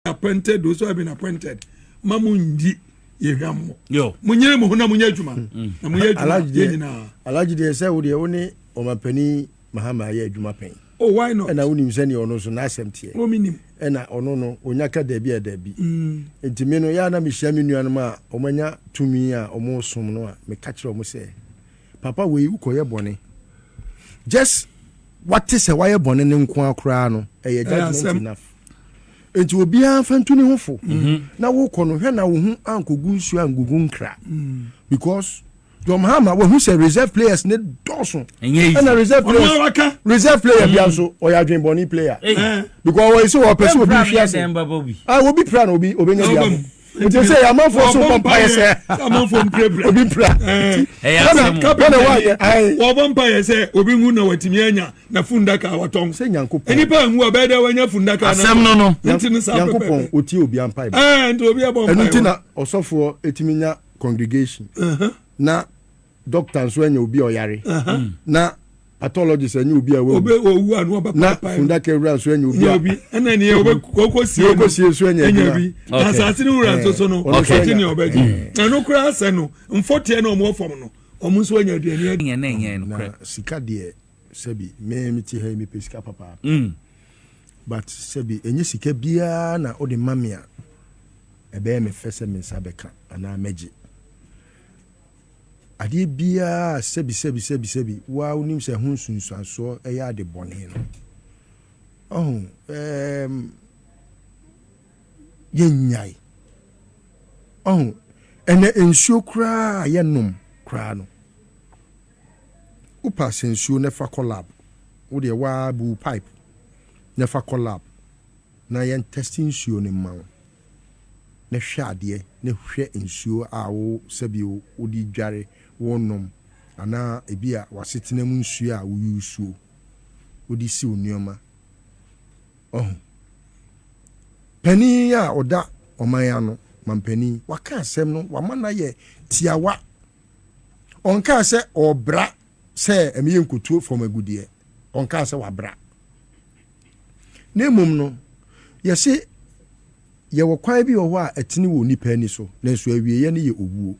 appointed those who have been appointed ma mo ndi yɛ hwam mo mo nyere mo ho na mo nyɛ adwuma mm. na mo yɛ adwuma yɛ nyinaa. Alhaji deɛ sɛ wo deɛ wo ne ɔmampanin Mahama ayɛ adwuma pɛn. Oh, why not? Ɛna wonim sɛdeɛ ɔno nso n'asɛm teɛ. Oh, menim. Ɛna ɔno no, ɔnya ka dabi a dabi. Mm. Nti me no, yɛ a na mehyia me nuanom a wɔanya tumi a wɔresom no a, meka kyerɛ wɔn sɛ, papa wei wokɔyɛ bɔne. Just wate sɛ wayɛ bɔne no nko ara koraa no, ɛyɛ judgment enough. Nti obiara mfa ntu ne ho fo. Mm-hmm. Na wokɔ no, hwɛ na wo ho ankɔgu nsuo angugu nkra. Mm. Because John Mahama wahu sɛ reserve players ne dɔɔso ɛna reserve players reserve player bia nso ɔyɛ adwenbɔne player because ɔyɛ sɛ ɔpɛ sɛ obi hwi ase ah obi pira na obi obenya bi abɔ nti sɛ yɛ amanfoɔ so bɔ mpaeɛ sɛ obi pira ɛna ɛna wayɛ ayi wɔbɔ mpaeɛ sɛ obi nwu na watumi anya na fundaka watɔn sɛ nyankopɔn nipa nwu a bɛyɛ dɛ wanya fundaka asɛm no no nti no saa pɛpɛpɛ nyankopɔn otie obi ampae ɛɛ nti obi abɔ mpaeɛ ɛno nti na ɔsɔfoɔ etumi nya congregation uh-huh. na doctor nso anya obi a ɔyare uh-huh. mm. na pathologist anya obi a wawu na fundaka wura nso anya obi a ɛna ni ɔkɔ sie nso anya bi na asase ni wura nso so no ɔte ni ɔbɛgye ɛno koraa sɛ no mfɔteɛ na ɔmo fam no ɔmo nso anya aduane adi. Na sika deɛ sɛbi me me ti ha yi mepɛ sika papaapa mm. but sɛbi enye sika biara na ɔde ma me a ɛbɛyɛ me fɛ sɛ me nsa bɛka anaa mɛgye. Adeɛ biara a sɛbi sɛbi sɛbi sɛbi wo ara wonim sɛ ɛho nsunsuansoɔ yɛ ade bɔne no, ɔho ɛɛm yɛnnyae. Ɔho ɛnɛ nsuo koraa a yɛnom koraa no, wopɛ asɛ nsuo na fa kɔ lab, wo deɛ waa bu pipe na fa kɔ lab na yɛn test nsuo no mma wo. na hwɛ adeɛ, na hwɛ nsuo a wo sɛbi wode dware, wonom, anaa ebi a w'asetena mu nsuo a woyusuo, wode si wo nneɛma. Ɔho. Panin a ɔda ɔman ano, mampanin, waka asɛm no, wama no ayɛ tiawa. Ɔnkaa sɛ ɔbra sɛ ɛmɛyɛ nkotuo fam agudeɛ. Ɔnkaa sɛ wabra. Na mmom no, yɛse yɛwɔ kwan bi wɔ hɔ a ɛtene wɔ nipa ani so, nanso awieeɛ no yɛ owuo.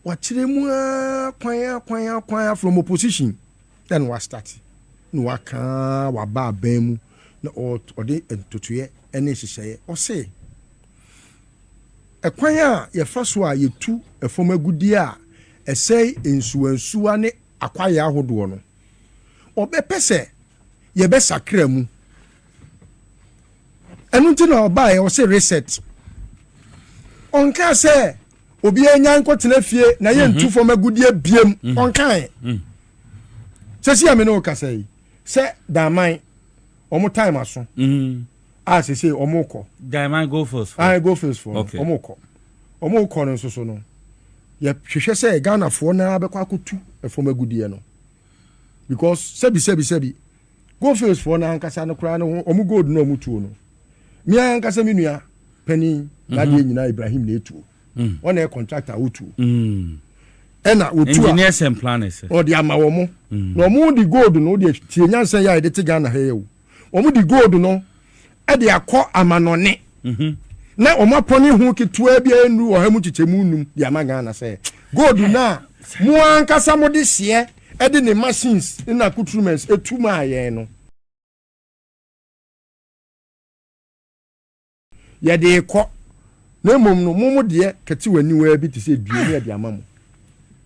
Wakyerɛ mu ara kwan kwan kwan from opposition ɛna wastart na waka waba aban mu na ɔde ntotoeɛ ne nhyehyɛeɛ. Ɔse ɛkwan a yɛfa so a yɛtu ɛfam agudeɛ a ɛsɛe nsuwansuwa ne akwaeɛ ahodoɔ no, ɔbɛpɛ sɛ yɛbɛsakra mu. Ɛno nti na ɔbaeɛ ɔse reset. Ɔnka sɛ obiara nya nkɔtena fie na yɛntu fam agudeɛ biem. Ɔnkae sɛsi a me ne wo kasa yi sɛ Daman ɔmo time aso a sese ɔmo kɔ. Diamond Goldfields. Ah, Goldfields fo. Ɔmo kɔ, ɔmo kɔ no nso so no, yɛhwehwɛ sɛ Ghanafoɔ naa bɛkɔ akɔtu ɛfam agudeɛ no, because sɛbi sɛbi sɛbi, Goldfields foɔ naa ankasa no koraa no, ɔmo gold no ɔmo tuo no, mmea ankasa mi nua panin n'adeɛ nyinaa Ibrahim na etuo. Ɔna yɛ contractor a wotuo ɛna wotu a Engineers and planners. Ɔde ama wɔn mo na wɔn de gold no de tie nyansa yi a yɛde te Ghana ha yi o, wɔn de gold no ɛde akɔ amanɔne na wɔn apɔne ho ketewa bi a enu 5% de ama Ghana sɛ gold na mo ankasa mo de seɛ ɛde ne machines ne accoutrements etu maa yɛn no, yɛde kɔ. Na mmom no, mo mo deɛ kɛte wɔ aniwa bi te sɛ dua ne yɛde ama mo.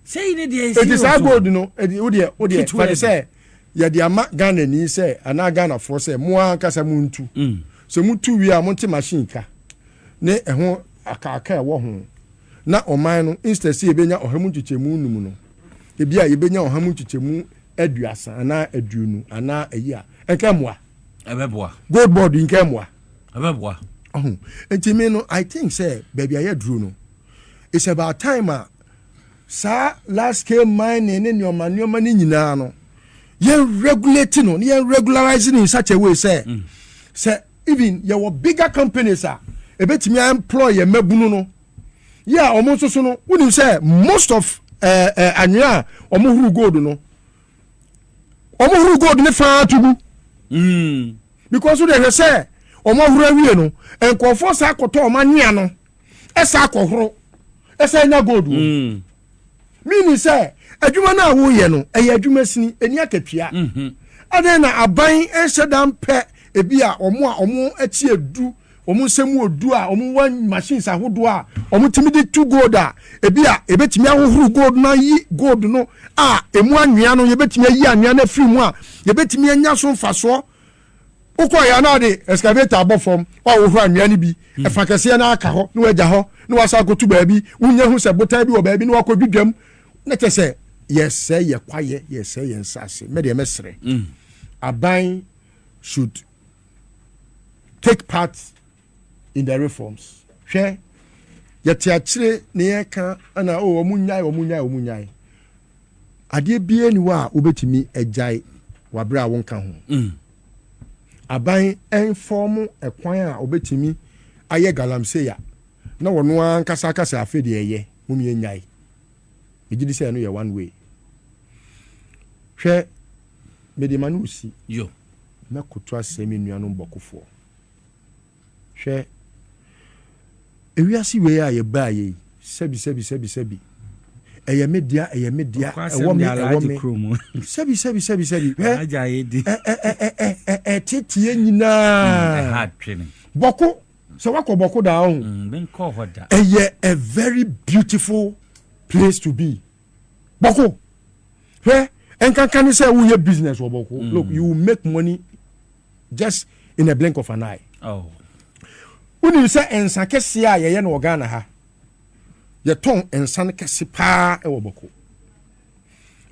Sɛyi ne deɛ eti saa gold no edi wo deɛ fani sɛ yɛde ama Ghana ni sɛ anaa Ghanafoɔ sɛ mo ankasa mo ntu. Sɛ mo tu wie a, mo nte machine ka ne ɛho akaaka ɛwɔ ho na ɔman no, instead sɛ yɛbɛnya 5% no, ebi a yɛbɛnya 30% anaa 20 anaa ayi a ɛnka mmoa. Ɛbɛboa. Gold Board nka mmoa. Ɛbɛboa. Ɔho nti mi no, I think sɛ baabi a yɛduru no, it's about time a saa large scale mining ne nneɛma nneɛma ne nyinaa no, yɛn regulate no ne yɛn regularize no in such a way sɛ even yɛwɔ bigger companies a ebetumi employ yɛn mmabunu no yɛ a wɔn nso so no, wonim sɛ most of anwea a wɔn huru gold no, wɔn huru gold ne faa tugu because wode hwɛ sɛ wɔn ahoro awie no, nkurɔfoɔ saa akɔtɔ wɔn anwea no, ɛsa akɔhoro, ɛsɛ nya gold wɔ meaning sɛ adwuma no a woyɛ no ɛyɛ adwuma sini ɛni akatua. Adan na aban ɛnhyɛ dan pɛ ebi a wɔn a wɔn akyi edu, wɔn nsɛm odu a wɔn wɔ machines ahodoɔ a wɔn tumi de tu gold a ebi a ebetumi ahohoro gold no, ayi gold no a emu anwea no, yɛbɛtumi ayi anwea no afiri mu a yɛbɛtumi anya so mfasoɔ. Wokɔ yɛ anaa de excavator abɔ fam wa wohoro anwea no bi, ɛfa kɛseɛ no aka hɔ na wagya hɔ na wasa akɔtu baabi, wonya hu sɛ botan bi wɔ baabi na wakɔ dwidwam na kyɛ sɛ yɛsɛ yɛ kwayɛ, yɛsɛ yɛn nsase. Mɛdeɛ mɛsrɛ aban should take part in the reforms. Hwɛ, yɛte akyire ne yɛka ɛna o ɔmo nyae, ɔmo nyae, ɔmo nyae. Adeɛ bie ni hɔ a wobɛtumi agyae wabere a wonka ho. Aban ɛnfɔm ɛkwan a wobɛtumi ayɛ galamsey a na wɔn ankasa akasa afe deɛ ɛyɛ mo yɛ nyae. Megye di sɛ ɛno yɛ one way. Hwɛ, mede ma no osi mɛkoto asɛ me nuanom Bawkufoɔ. Hwɛ, ewiase wei a yɛbaa yɛ yi, sɛbi sɛbi sɛbi sɛbi, ɛyɛ me dea, ɛyɛ me dea, ɛwɔ me, ɛwɔ me, sɛbi sɛbi sɛbi sɛbi. Hwɛ, ɛ ɛ ɛ ɛ ɛ ɛteteɛ nyinaa Bawku sɛ wakɔ Bawku daa ɔho. Ɛyɛ a very beautiful place to be, Bawku. Hwɛ, nkanka ne sɛ woyɛ business wɔ Bawku, look, you will make money just in a blink of an eye. Wonim sɛ nsa kɛseɛ a yɛyɛ no wɔ Ghana ha, yɛtɔn nsa no kɛse paa wɔ Bawku.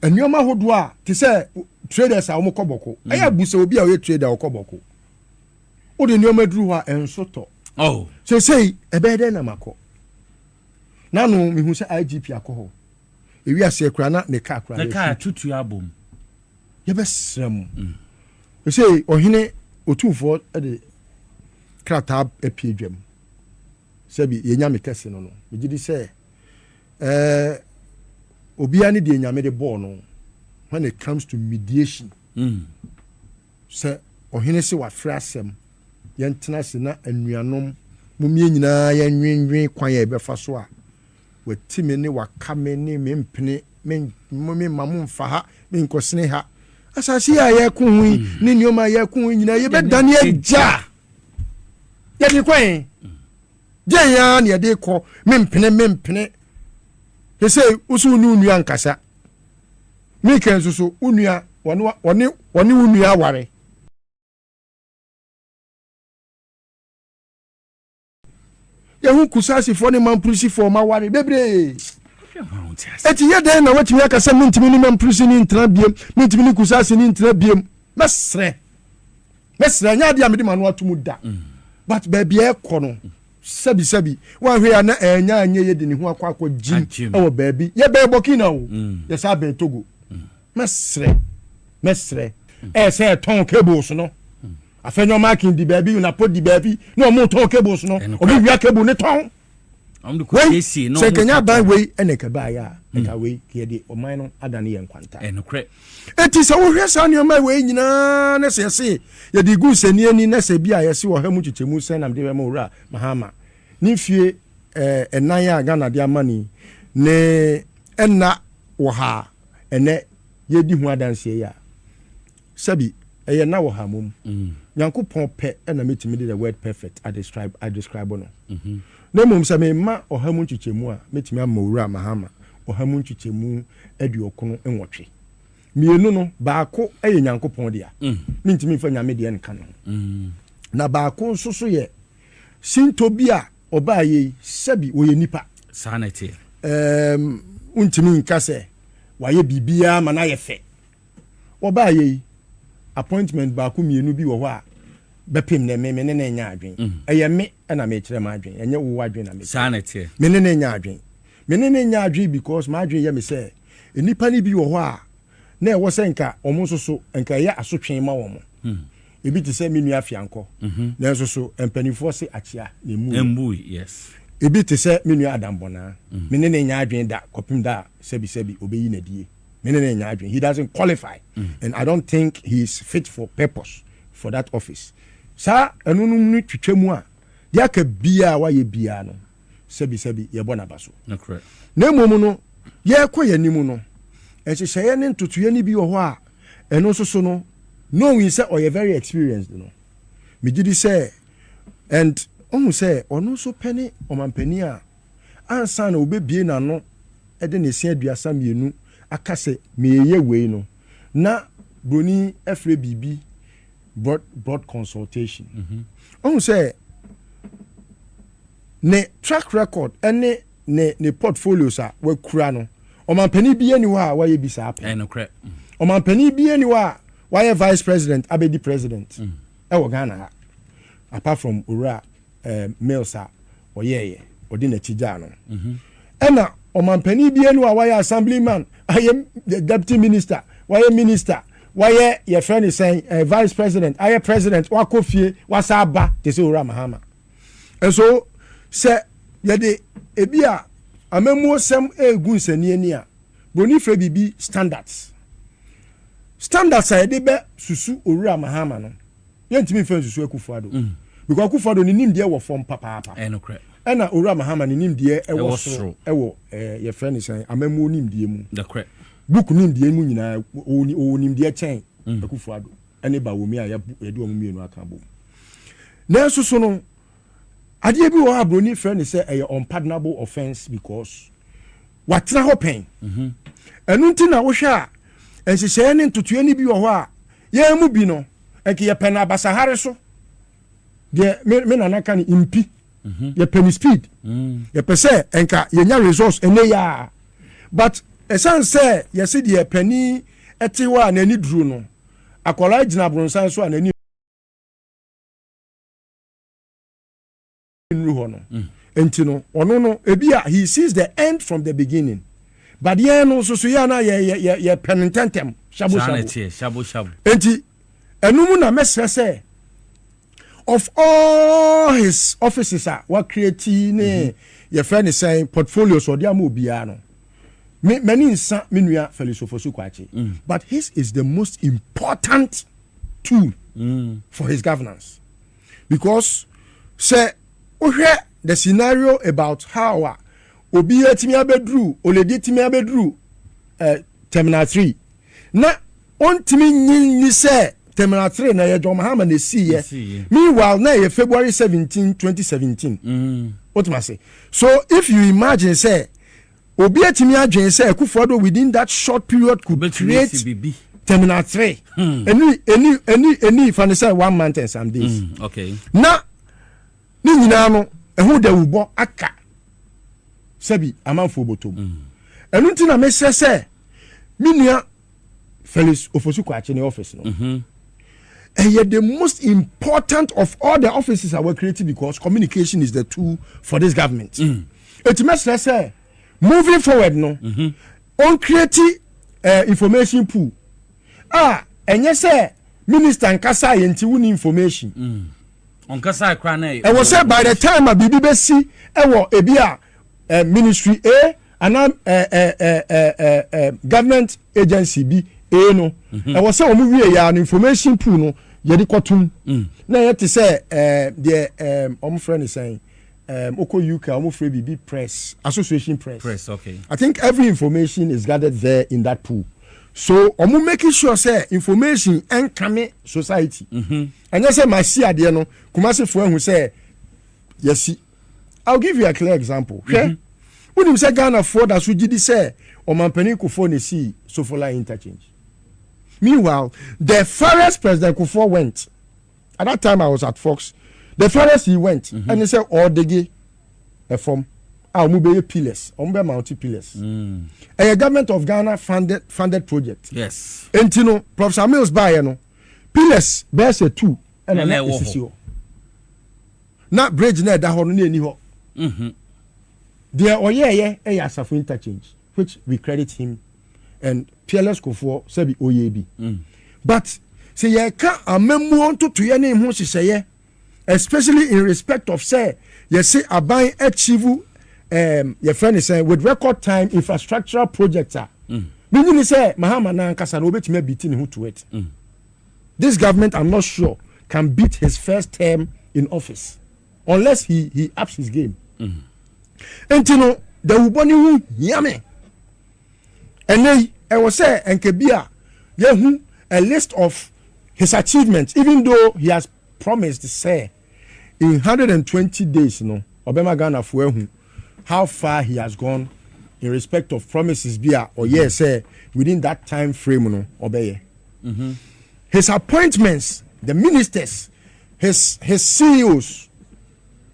Nneɛma ahodoɔ a te sɛ traders a wɔkɔ Bawku, ɛyɛ abu sɛ obi a ɔyɛ trader a ɔkɔ Bawku, wode nneɛma duru hɔ a ɛnso tɔ. Oh. Seesei ɛbɛyɛ dɛn na makɔ? Nano mehu sɛ IGP akɔ hɔ. Ewi aseɛ koraa na ne kaa koraa Ne kaa yɛhye. Tutu abom. Yɛbɛsrɛ mo. Seesei ɔhene otumfoɔ de krataa apue dwam. Sɛbi yɛnya me kɛse no. Megye di sɛ obiara ne deɛ Nyame de bɔɔ no when it comes to mediation. Sɛ ɔhene se wafrɛ asɛm, yɛntena ase na anuanom mumie nyinaa yɛnwenwen kwan a yɛbɛfa so a wati me ne waka me ne me mpene me me ma mo mfa ha, me nkɔsene ha. Asase yi a yɛko ho yi ne nneɛma a yɛko ho yi nyinaa, yɛbɛdane agya yɛde kɔ yɛn gye yɛn ara na yɛde kɔ. Me mpene, me mpene. Sɛ woso wo ne wo nua nkasa, meka nso so wo nua wɔne wo nua aware. Yɛho Kusasifoɔ ne Mampurisifoɔ ma ware bebree. Eti yɛ dɛn na watumi aka sɛ mentumi ne Mampurisi ne ntena biem, mentumi ne Kusasi ne ntena biem? Mɛsrɛ, mɛsrɛ, nyɛ adeɛ a mede m'ano ato mu da, but baabi a ɛkɔ no, sɛbi sɛbi, wanhwɛ ya na ɛnya anyɛ yɛ de ne ho akɔ gyim Agyim. ɛwɔ baabi. Yɛbɛn Burkina o, yɛsa bɛn Togo. Mɛsrɛ, mɛsrɛ, ɛyɛ sɛ ɛtɔn cables no. Afenyo Markin di baabi, Napo di baabi na ɔmo tɔn cables no. Ɛnokorɛ. Ɔmo wia cable ne tɔn. Ɔmo de kɔ wei siesie na sɛ ɔmo nkɛnyɛ tɔn. aban wei ɛna ɛka baayɛ a, ɛka wei yɛde ɔman no adane yɛ nkwanta. Ɛnokorɛ. Eti sɛ wohwɛ saa nneɛma wei nyinaa ne sɛ yɛse yɛde gu nsani ani na sɛ bi a yɛse 100 mu kyekyɛmu sɛn nam de bɛma Owura Mahama ne mfie 4 a Ghana de ama ni ne ɛnna wɔ ha a ɛnɛ yɛdi ho adanseɛ yi a, sɛbi ɛyɛ na wɔ ha mom Nyankopɔn pɛ ɛna mɛtumi de the word perfect a describe no. Na mmom sɛ memma 100 mu nkyekyɛmu a, mɛtumi ama Owura Mahama 98%. Mmienu no, baako yɛ Nyankopɔn dea, mentumi mfa Nyame deɛ nka ne ho, na baako nso so yɛ sinto bi a ɔbaa yɛ yi. Sɛbi, wɔyɛ nipa. Saa na ɛteɛ. Wontumi nka sɛ wayɛ biribiara ma no ayɛ fɛ. Wɔbaa yɛ yi, appointment baako mmienu bi wɔ hɔ a bɛpem ne me ne ne nya adwen. Ɛyɛ me ɛna mekyerɛ m adwen, ɛnyɛ wo adwen na mekyerɛ. Saa na ɛteɛ. Me ne ne nya adwen, me ne ne nya adwen, because m'adwen yɛ me sɛ nnipa no bi wɔ hɔ a na ɛwɔ sɛ nka ɔmo nso so nka ɛyɛ asotwe ma wɔn. Ebi te sɛ me nua Fiankɔ, nanso so mpanimfoɔ se akyea na emu yɛ. Mbui, yes. Ebi te sɛ me nua Adambɔnaa, me ne ne nya adwen da kɔpem da a sɛbi sɛbi obeyi n'adie. Me ne ne nya adwen, he doesn't qualify and I don't think he is fit for purpose for that office. Saa ɛno no no twitwa mu a, deɛ aka biara wayɛ biara no, sɛbi sɛbi, yɛbɔ n'aba so. Nokorɛ. Na mmom no, yɛrekɔ yɛn anim no, nhyehyɛeɛ ne ntotoeɛ no bi wɔ hɔ a ɛno nso so no, knowing sɛ ɔyɛ very experienced no, megye di sɛ and ɔhu sɛ ɔno nso pɛ ne ɔmampanin a ansa na obɛbie n'ano de ne se 32 aka sɛ meyɛ wei no, na broni frɛ biribi broad consultation. Ɔhu sɛ ne track record ne ne portfolios a wakura no, ɔmampanin bi ani hɔ a wayɛ bi saa pɛ. Ɛnokorɛ. Ɔmampanin bi ani hɔ a wayɛ vice president abɛdi president ɛwɔ Ghana ha, apart from Owura Mills a ɔyɛɛyɛ ɔde n'akyi gyaa no. Ɛna ɔmampanin bi ani hɔ a wayɛ assemblyman, ayɛ deputy minister, wayɛ minister, wayɛ yɛfrɛ ne sɛn, vice president, ayɛ president, wakɔ fie, wasa aba te sɛ Owura Mahama. Nso sɛ yɛde ebi a amammuosɛm egu nsani ani a, broni fɛ biribi standards. Standards a yɛde bɛ susu Owura Mahama no, yɛntumi nfɛ nsusu Akufo Addo because Akufo Addo ne nimdeɛ wɔ fam papaapa. Ɛnokorɛ. Ɛna Owura Mahama ne nimdeɛ ɛwɔ Ɛwɔ soro. Soro. Ɛwɔ yɛfrɛ ne sɛn, amammuo nimdeɛ mu, Nokorɛ. book nimdeɛ mu nyinaa, ɔwɔ nimdeɛ kyɛn Akufo Addo ɛne Bawumia a yɛde wɔn mmienu aka bom. Nanso so no, adeɛ bi wɔ hɔ a broni frɛ ne sɛ ɛyɛ unpardonable offence because watena hɔ pɛn. Ɛno nti na wohwɛ a, nhyehyɛeɛ ne ntotoeɛ no bi wɔ hɔ a yɛn mu bi no nka yɛpɛ no abasahare so deɛ me nana ka no mpi. Yɛpɛ no speed, yɛpɛ sɛ nka yɛnya resource ɛnɛ yɛ a, but ɛsiane sɛ yɛse deɛ pani ɛte hɔ a n'ani duro no, akwaraa gyina abrɔnsan so a n'ani hɔ no. Nti no, ɔno no, ebi a he sees the end from the beginning, but yɛn no nso so yɛn na yɛ yɛ yɛ pɛ no ntɛntɛm, shabo Saa na shabo. Ɛteɛ shabo shabo. Nti ɛno mu na mɛsrɛ sɛ of all his offices a wa create ne yɛfrɛ ne sɛn, portfolios ɔde ama obiara no, me m'ani nsa me nua Felix Ofosu Kwakye, but his is the most important tool for his governance, because sɛ wohwɛ the scenario about how a obi atumi abɛduru, oledi atumi abɛduru Terminal 3 na ɔntumi nyi ni sɛ Terminal 3 na yɛ John Mahama na esi Esiiɛ. yɛ. Meanwhile, na yɛ February 17, 2017. O tuma se, so if you imagine sɛ obi atumi adwene sɛ Akufo-Addo within that short period could Obetumi create esi bibi. Terminal 3 ɛni fani sɛ one month and some days na ne nyinaa no ɛho dawubɔ aka sɛbi amanfoɔ bɔtɔm. Ɛno nti na mesrɛ sɛ me nua Felix Ofosu Kwakye ne office no ɛyɛ the most important of all the offices that were created, because communication is the tool for this government. Eti mɛsrɛ sɛ moving forward no, on create information pool a ɛnyɛ sɛ minister nkasa yɛn ti wuni information. Ɔnkasa kora na Ɛwɔ sɛ by the time a biribi bɛsi ɛwɔ ebi a ministry A anaa ɛ ɛ ɛ ɛ ɛ government agency bi A no, ɛwɔ sɛ wɔn wie ya no, information pool no yɛde kɔtum na yɛ te sɛ deɛ wɔn frɛ no sɛn, okɔ UK a wɔn frɛ biribi press association press. Press, okay. I think every information is gathered there in that pool, so wɔn making sure sɛ information ɛnkame society. Ɛnyɛ sɛ maa si adeɛ no, Kumasi fo ehu sɛ yɛsi. I will give you a clear example. Hwɛ, wonim sɛ Ghana foɔ da so gyi di sɛ Ɔmampanin Kufuor na esi Sofoline Interchange. Meanwhile, the farthest President Kufuor went at that time, I was at Fox, the farthest he went ɛne sɛ ɔɔdege ɛfam a wɔn bɛyɛ pillars, wɔn bɛ mount pillars. Ɛyɛ Government of Ghana funded project. Enti no, Professor Mills baayɛ no, pillars bɛyɛ sɛ two ɛna ɛna na ɛwɔ hɔ. esisi hɔ na bridge na ɛda hɔ no na ɛni hɔ. Deɛ ɔyɛɛyɛ ɛyɛ Asafo Interchange, which we credit him, and peerless Kufuor sɛbi oyɛ bi. But sɛ yɛka amammuo ntotoyɛ ne ho hyehyɛeɛ, especially in respect of sɛ yɛse aban achieve yɛfrɛ ne sɛ with record time infrastructural project a, menyini sɛ Mahama na ankasa na obɛtumi a beat ne ho to it. This government, I'm not sure, can beat his first term in office unless he ups his game. Nti no, dawubɔ ne ho hia me. Ɛnɛ yi, ɛwɔ sɛ nka bi a yɛhu a list of his achievements, even though he has promised sɛ in 120 days no ɔbɛma Ghanafoɔ ahu how far he has gone in respect of promises bi a ɔyɛɛ sɛ within that time frame no ɔbɛyɛ. His appointments, the ministers, his CEOs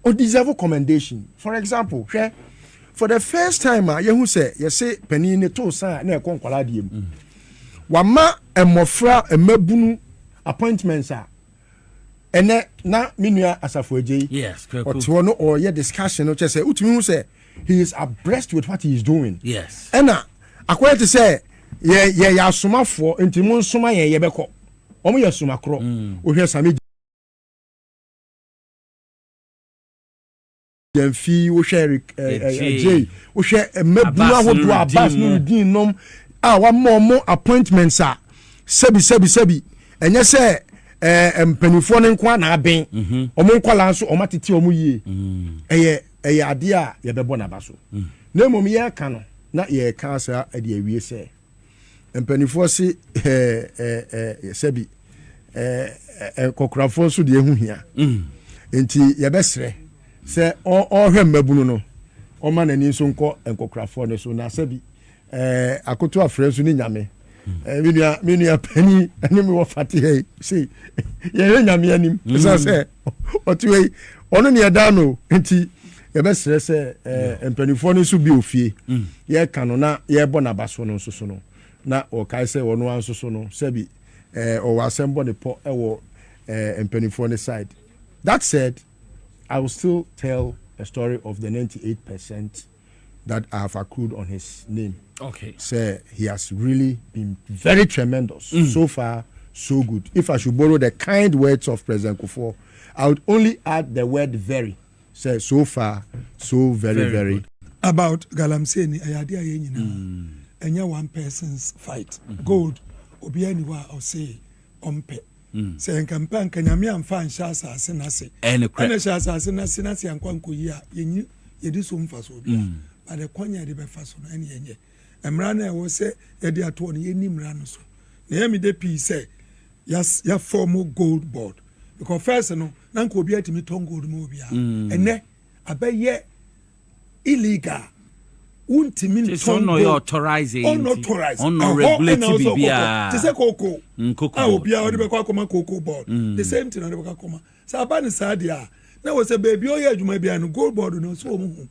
o deserve commendation. For example, hwɛ, for the first time a yɛhu sɛ yɛsɛ panin ne to san na ɛkɔ nkwadaa deɛ mu, wama mmɔfra mmabunu appointments a ɛnɛ na me nua Asafo Agye yi Kwaku. ɔte hɔ no ɔyɛ discussion no kyɛ sɛ wotumi hu sɛ he is abreast with what he is doing. Ɛna akɔyɛ te sɛ yɛ yɛ yɛ asomafoɔ nti mo nsoma yɛn, yɛbɛkɔ. Wɔn yɛ soma korɔ. Ohwɛ Sami Gyamfi, wohwɛ Eric Adjei. Adjei, wohwɛ mmabunu Abbas ahodoɔ, Nurudeen Abbas mu. Nurudeen nom a wama ɔmo appointments a sɛbi sɛbi sɛbi, ɛnyɛ sɛ mpanimfoɔ no nko ana abɛn ɔmo, nkɔla nso ɔmo atete ɔmo yie. Ɛyɛ adeɛ a yɛbɛbɔ n'aba so. Na mmom yɛreka no na yɛreka saa ɛde awie sɛ mpanimfoɔ se ɛɛ ɛɛ ɛɛ sɛbi ɛɛ ɛɛ nkɔkorafoɔ nso deɛ ɛho hia, nti yɛbɛsrɛ sɛ ɔrehwɛ mmabunu no, ɔma n'ani nso nkɔ nkɔkorafoɔ no so. Na sɛbi akoto afrɛ nso ne Nyame. Me nua panyin ɛne mi wɔ fate ha yi sei, yɛhwɛ Nyame anim ɛsiane sɛ ɔte hɔ yi, ɔno ne yɛda no. Nti yɛbɛsrɛ sɛ mpanimfoɔ no nso bi ofie yɛka no na yɛrebɔ n'aba so no nso so no, na ɔkae sɛ ɔno ara nso so no sɛbi ɔwɔ asɛm bɔ ne pɔ ɛwɔ mpanimfoɔ no side. That said, I will still tell a story of the 98% that I have accrued on his name. Say he has really been very tremendous. So far, so good. If I should borrow the kind words of President Kufuor, I would only add the word "very". Say so far, so very, Very very. good. About galamsey ni, ɛyɛ adeɛ a yɛn nyinaa, ɛnyɛ one person's fight. Gold, obiara ni hɔ a ɔse ɔmpɛ. Sɛ nka mpɛ nka Nyame amfa anhyɛ asase n'ase. Ɛne korɛ. Ɛna hyɛ asase n'ase n'ase ankɔ nkɔyi a yɛnyi yɛdi so mfa so obiara, but ɛkwan yɛ de bɛfa so no, ɛne yɛnyɛ mmara no a ɛwɔ sɛ yɛde atoɔ no, yɛni mmara no so. Na ɛyɛ mi de pii sɛ yɛaform gold board, because first no, na nka obiara tumi tɔn gold ma obiara. Ɛnɛ abɛyɛ illegal, wuntumi Kyerɛ sɛ ntɔn ɔno ɔyɛ gold. authorized nti, Unauthorized. ɔno Ɛhɔ regulate ɛna ɔsɛ ɔkɔtɔ. biribiara. Te sɛ kooko Cocoa a board. Obiara ɔde bɛkɔ akɔma Cocoa Board, the same thing ɔde bɛkɔ akɔma. Sɛ aba ne saa deɛ a, na wɔ sɛ beebi ɔyɛ adwuma biara no, gold board no ɔsɛ wɔn ho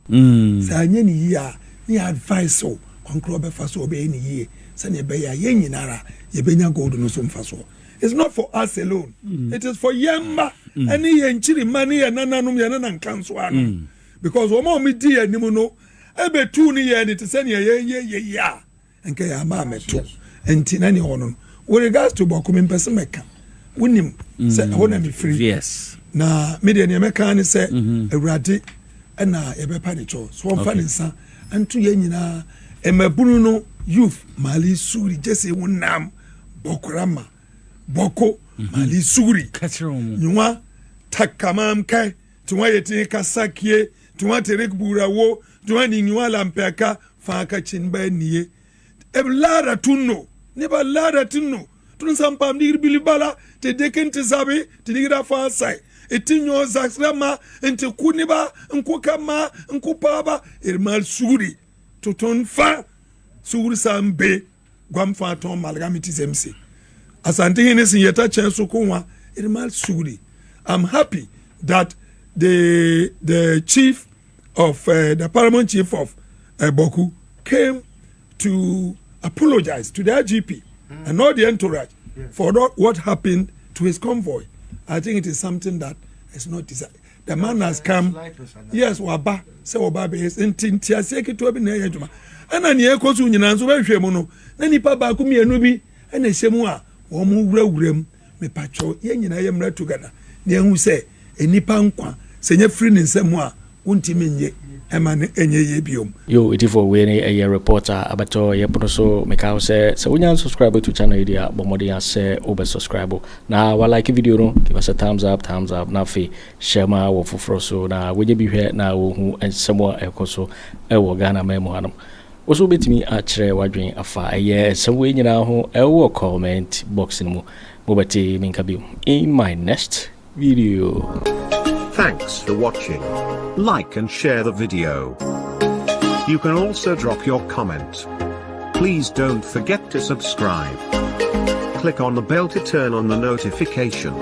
sɛ anyɛ ne yie a, ne yɛ advice o, kɔnkɔn ɔbɛfa so ɔbɛyɛ ne yie sɛnea ɛbɛyɛ a yɛn nyinara yɛbɛnya gold no so mfa soɔ. It's not for us alone, it is for yɛn mma ɛne yɛn nkyiri mma ne yɛn nananom, yɛn nana nka nso ano, because wɔn a wɔn di yɛn anim no ɛbɛtu ne yɛn ne te sɛ nea yɛn yɛ yɛ yie a nka yɛn ama amɛto. Nti na nea ɔno no, with regards to Bawku, mi mpɛ sɛ mɛka, wonim sɛ ɛhɔ na mi firi. Na me deɛ, nea mɛka ne sɛ Awurade ɛna yɛbɛpa ne kyɛw so wɔmfa ne nsa nto yɛn nyinaa mmabunu no, youth maali sugri gyese wo nam bɔkorama bɔko maali sugri. Ka kyerɛ wɔn. Nyuwa takamam kai tiwa yɛtini kasakie tiwa tere burawo tiwa ni nyuwa lampɛka faaka chin ba niye e laada tunno ne ba laada tinno tun san pam digir bili bala te dekin te zabe te digira fa sai eti nyo zaksra ma nti ku ne ba nku kama nku paaba irmal sugri to ton fa sugri san be gwam fa ton malga mi ti zemse Asante hene sin yɛta kyɛn so ko wa irmal sugri. I'm happy that the chief of the paramount chief of Bawku came to apologize to the IGP and all the entourage for what happened to his convoy. I think it is something that is not desired. The man has come, yes, waba sɛ wɔba abɛyɛ nti ntiaseɛ ketewa bi na ɛyɛ adwuma, ɛna nea ɛkɔ so nyinaa nso bɛhwɛ mu no, na nipa baako mmienu bi ɛna ɛhyɛ mu a wɔn mo wurawura mu. Mipatwɔ, yɛn nyinaa yɛ mmerɛ together na ehu sɛ nipa nkwa sɛ nyɛ firi ne nsam a wontumi nye ɛma ne ɛnyɛ yie biom. Yo, ɛtifo, wei ne ɛyɛ report a abɛtɔ yɛpono so. Meka wo sɛ sɛ wonya subscribe to channel yi deɛ a, bɔ mmɔden a sɛ wobɛ subscribe na walike video no, give us a thumbs up, thumbs up, na afei hyɛ ma wɔ foforɔ so na wonya bi hwɛ na wɔhu nsɛm a ɛkɔ so ɛwɔ Ghana man mu hanom. Wo so wobɛtumi akyerɛ w'adwene afa ɛyɛ nsɛm wei nyinaa ho ɛwɔ comment box no mu. Mobɛte menka bio in my next video. Thanks for watching. Like and share the video. You can also drop your comment. Please don't forget to subscribe. Click on the bell to turn on the notification.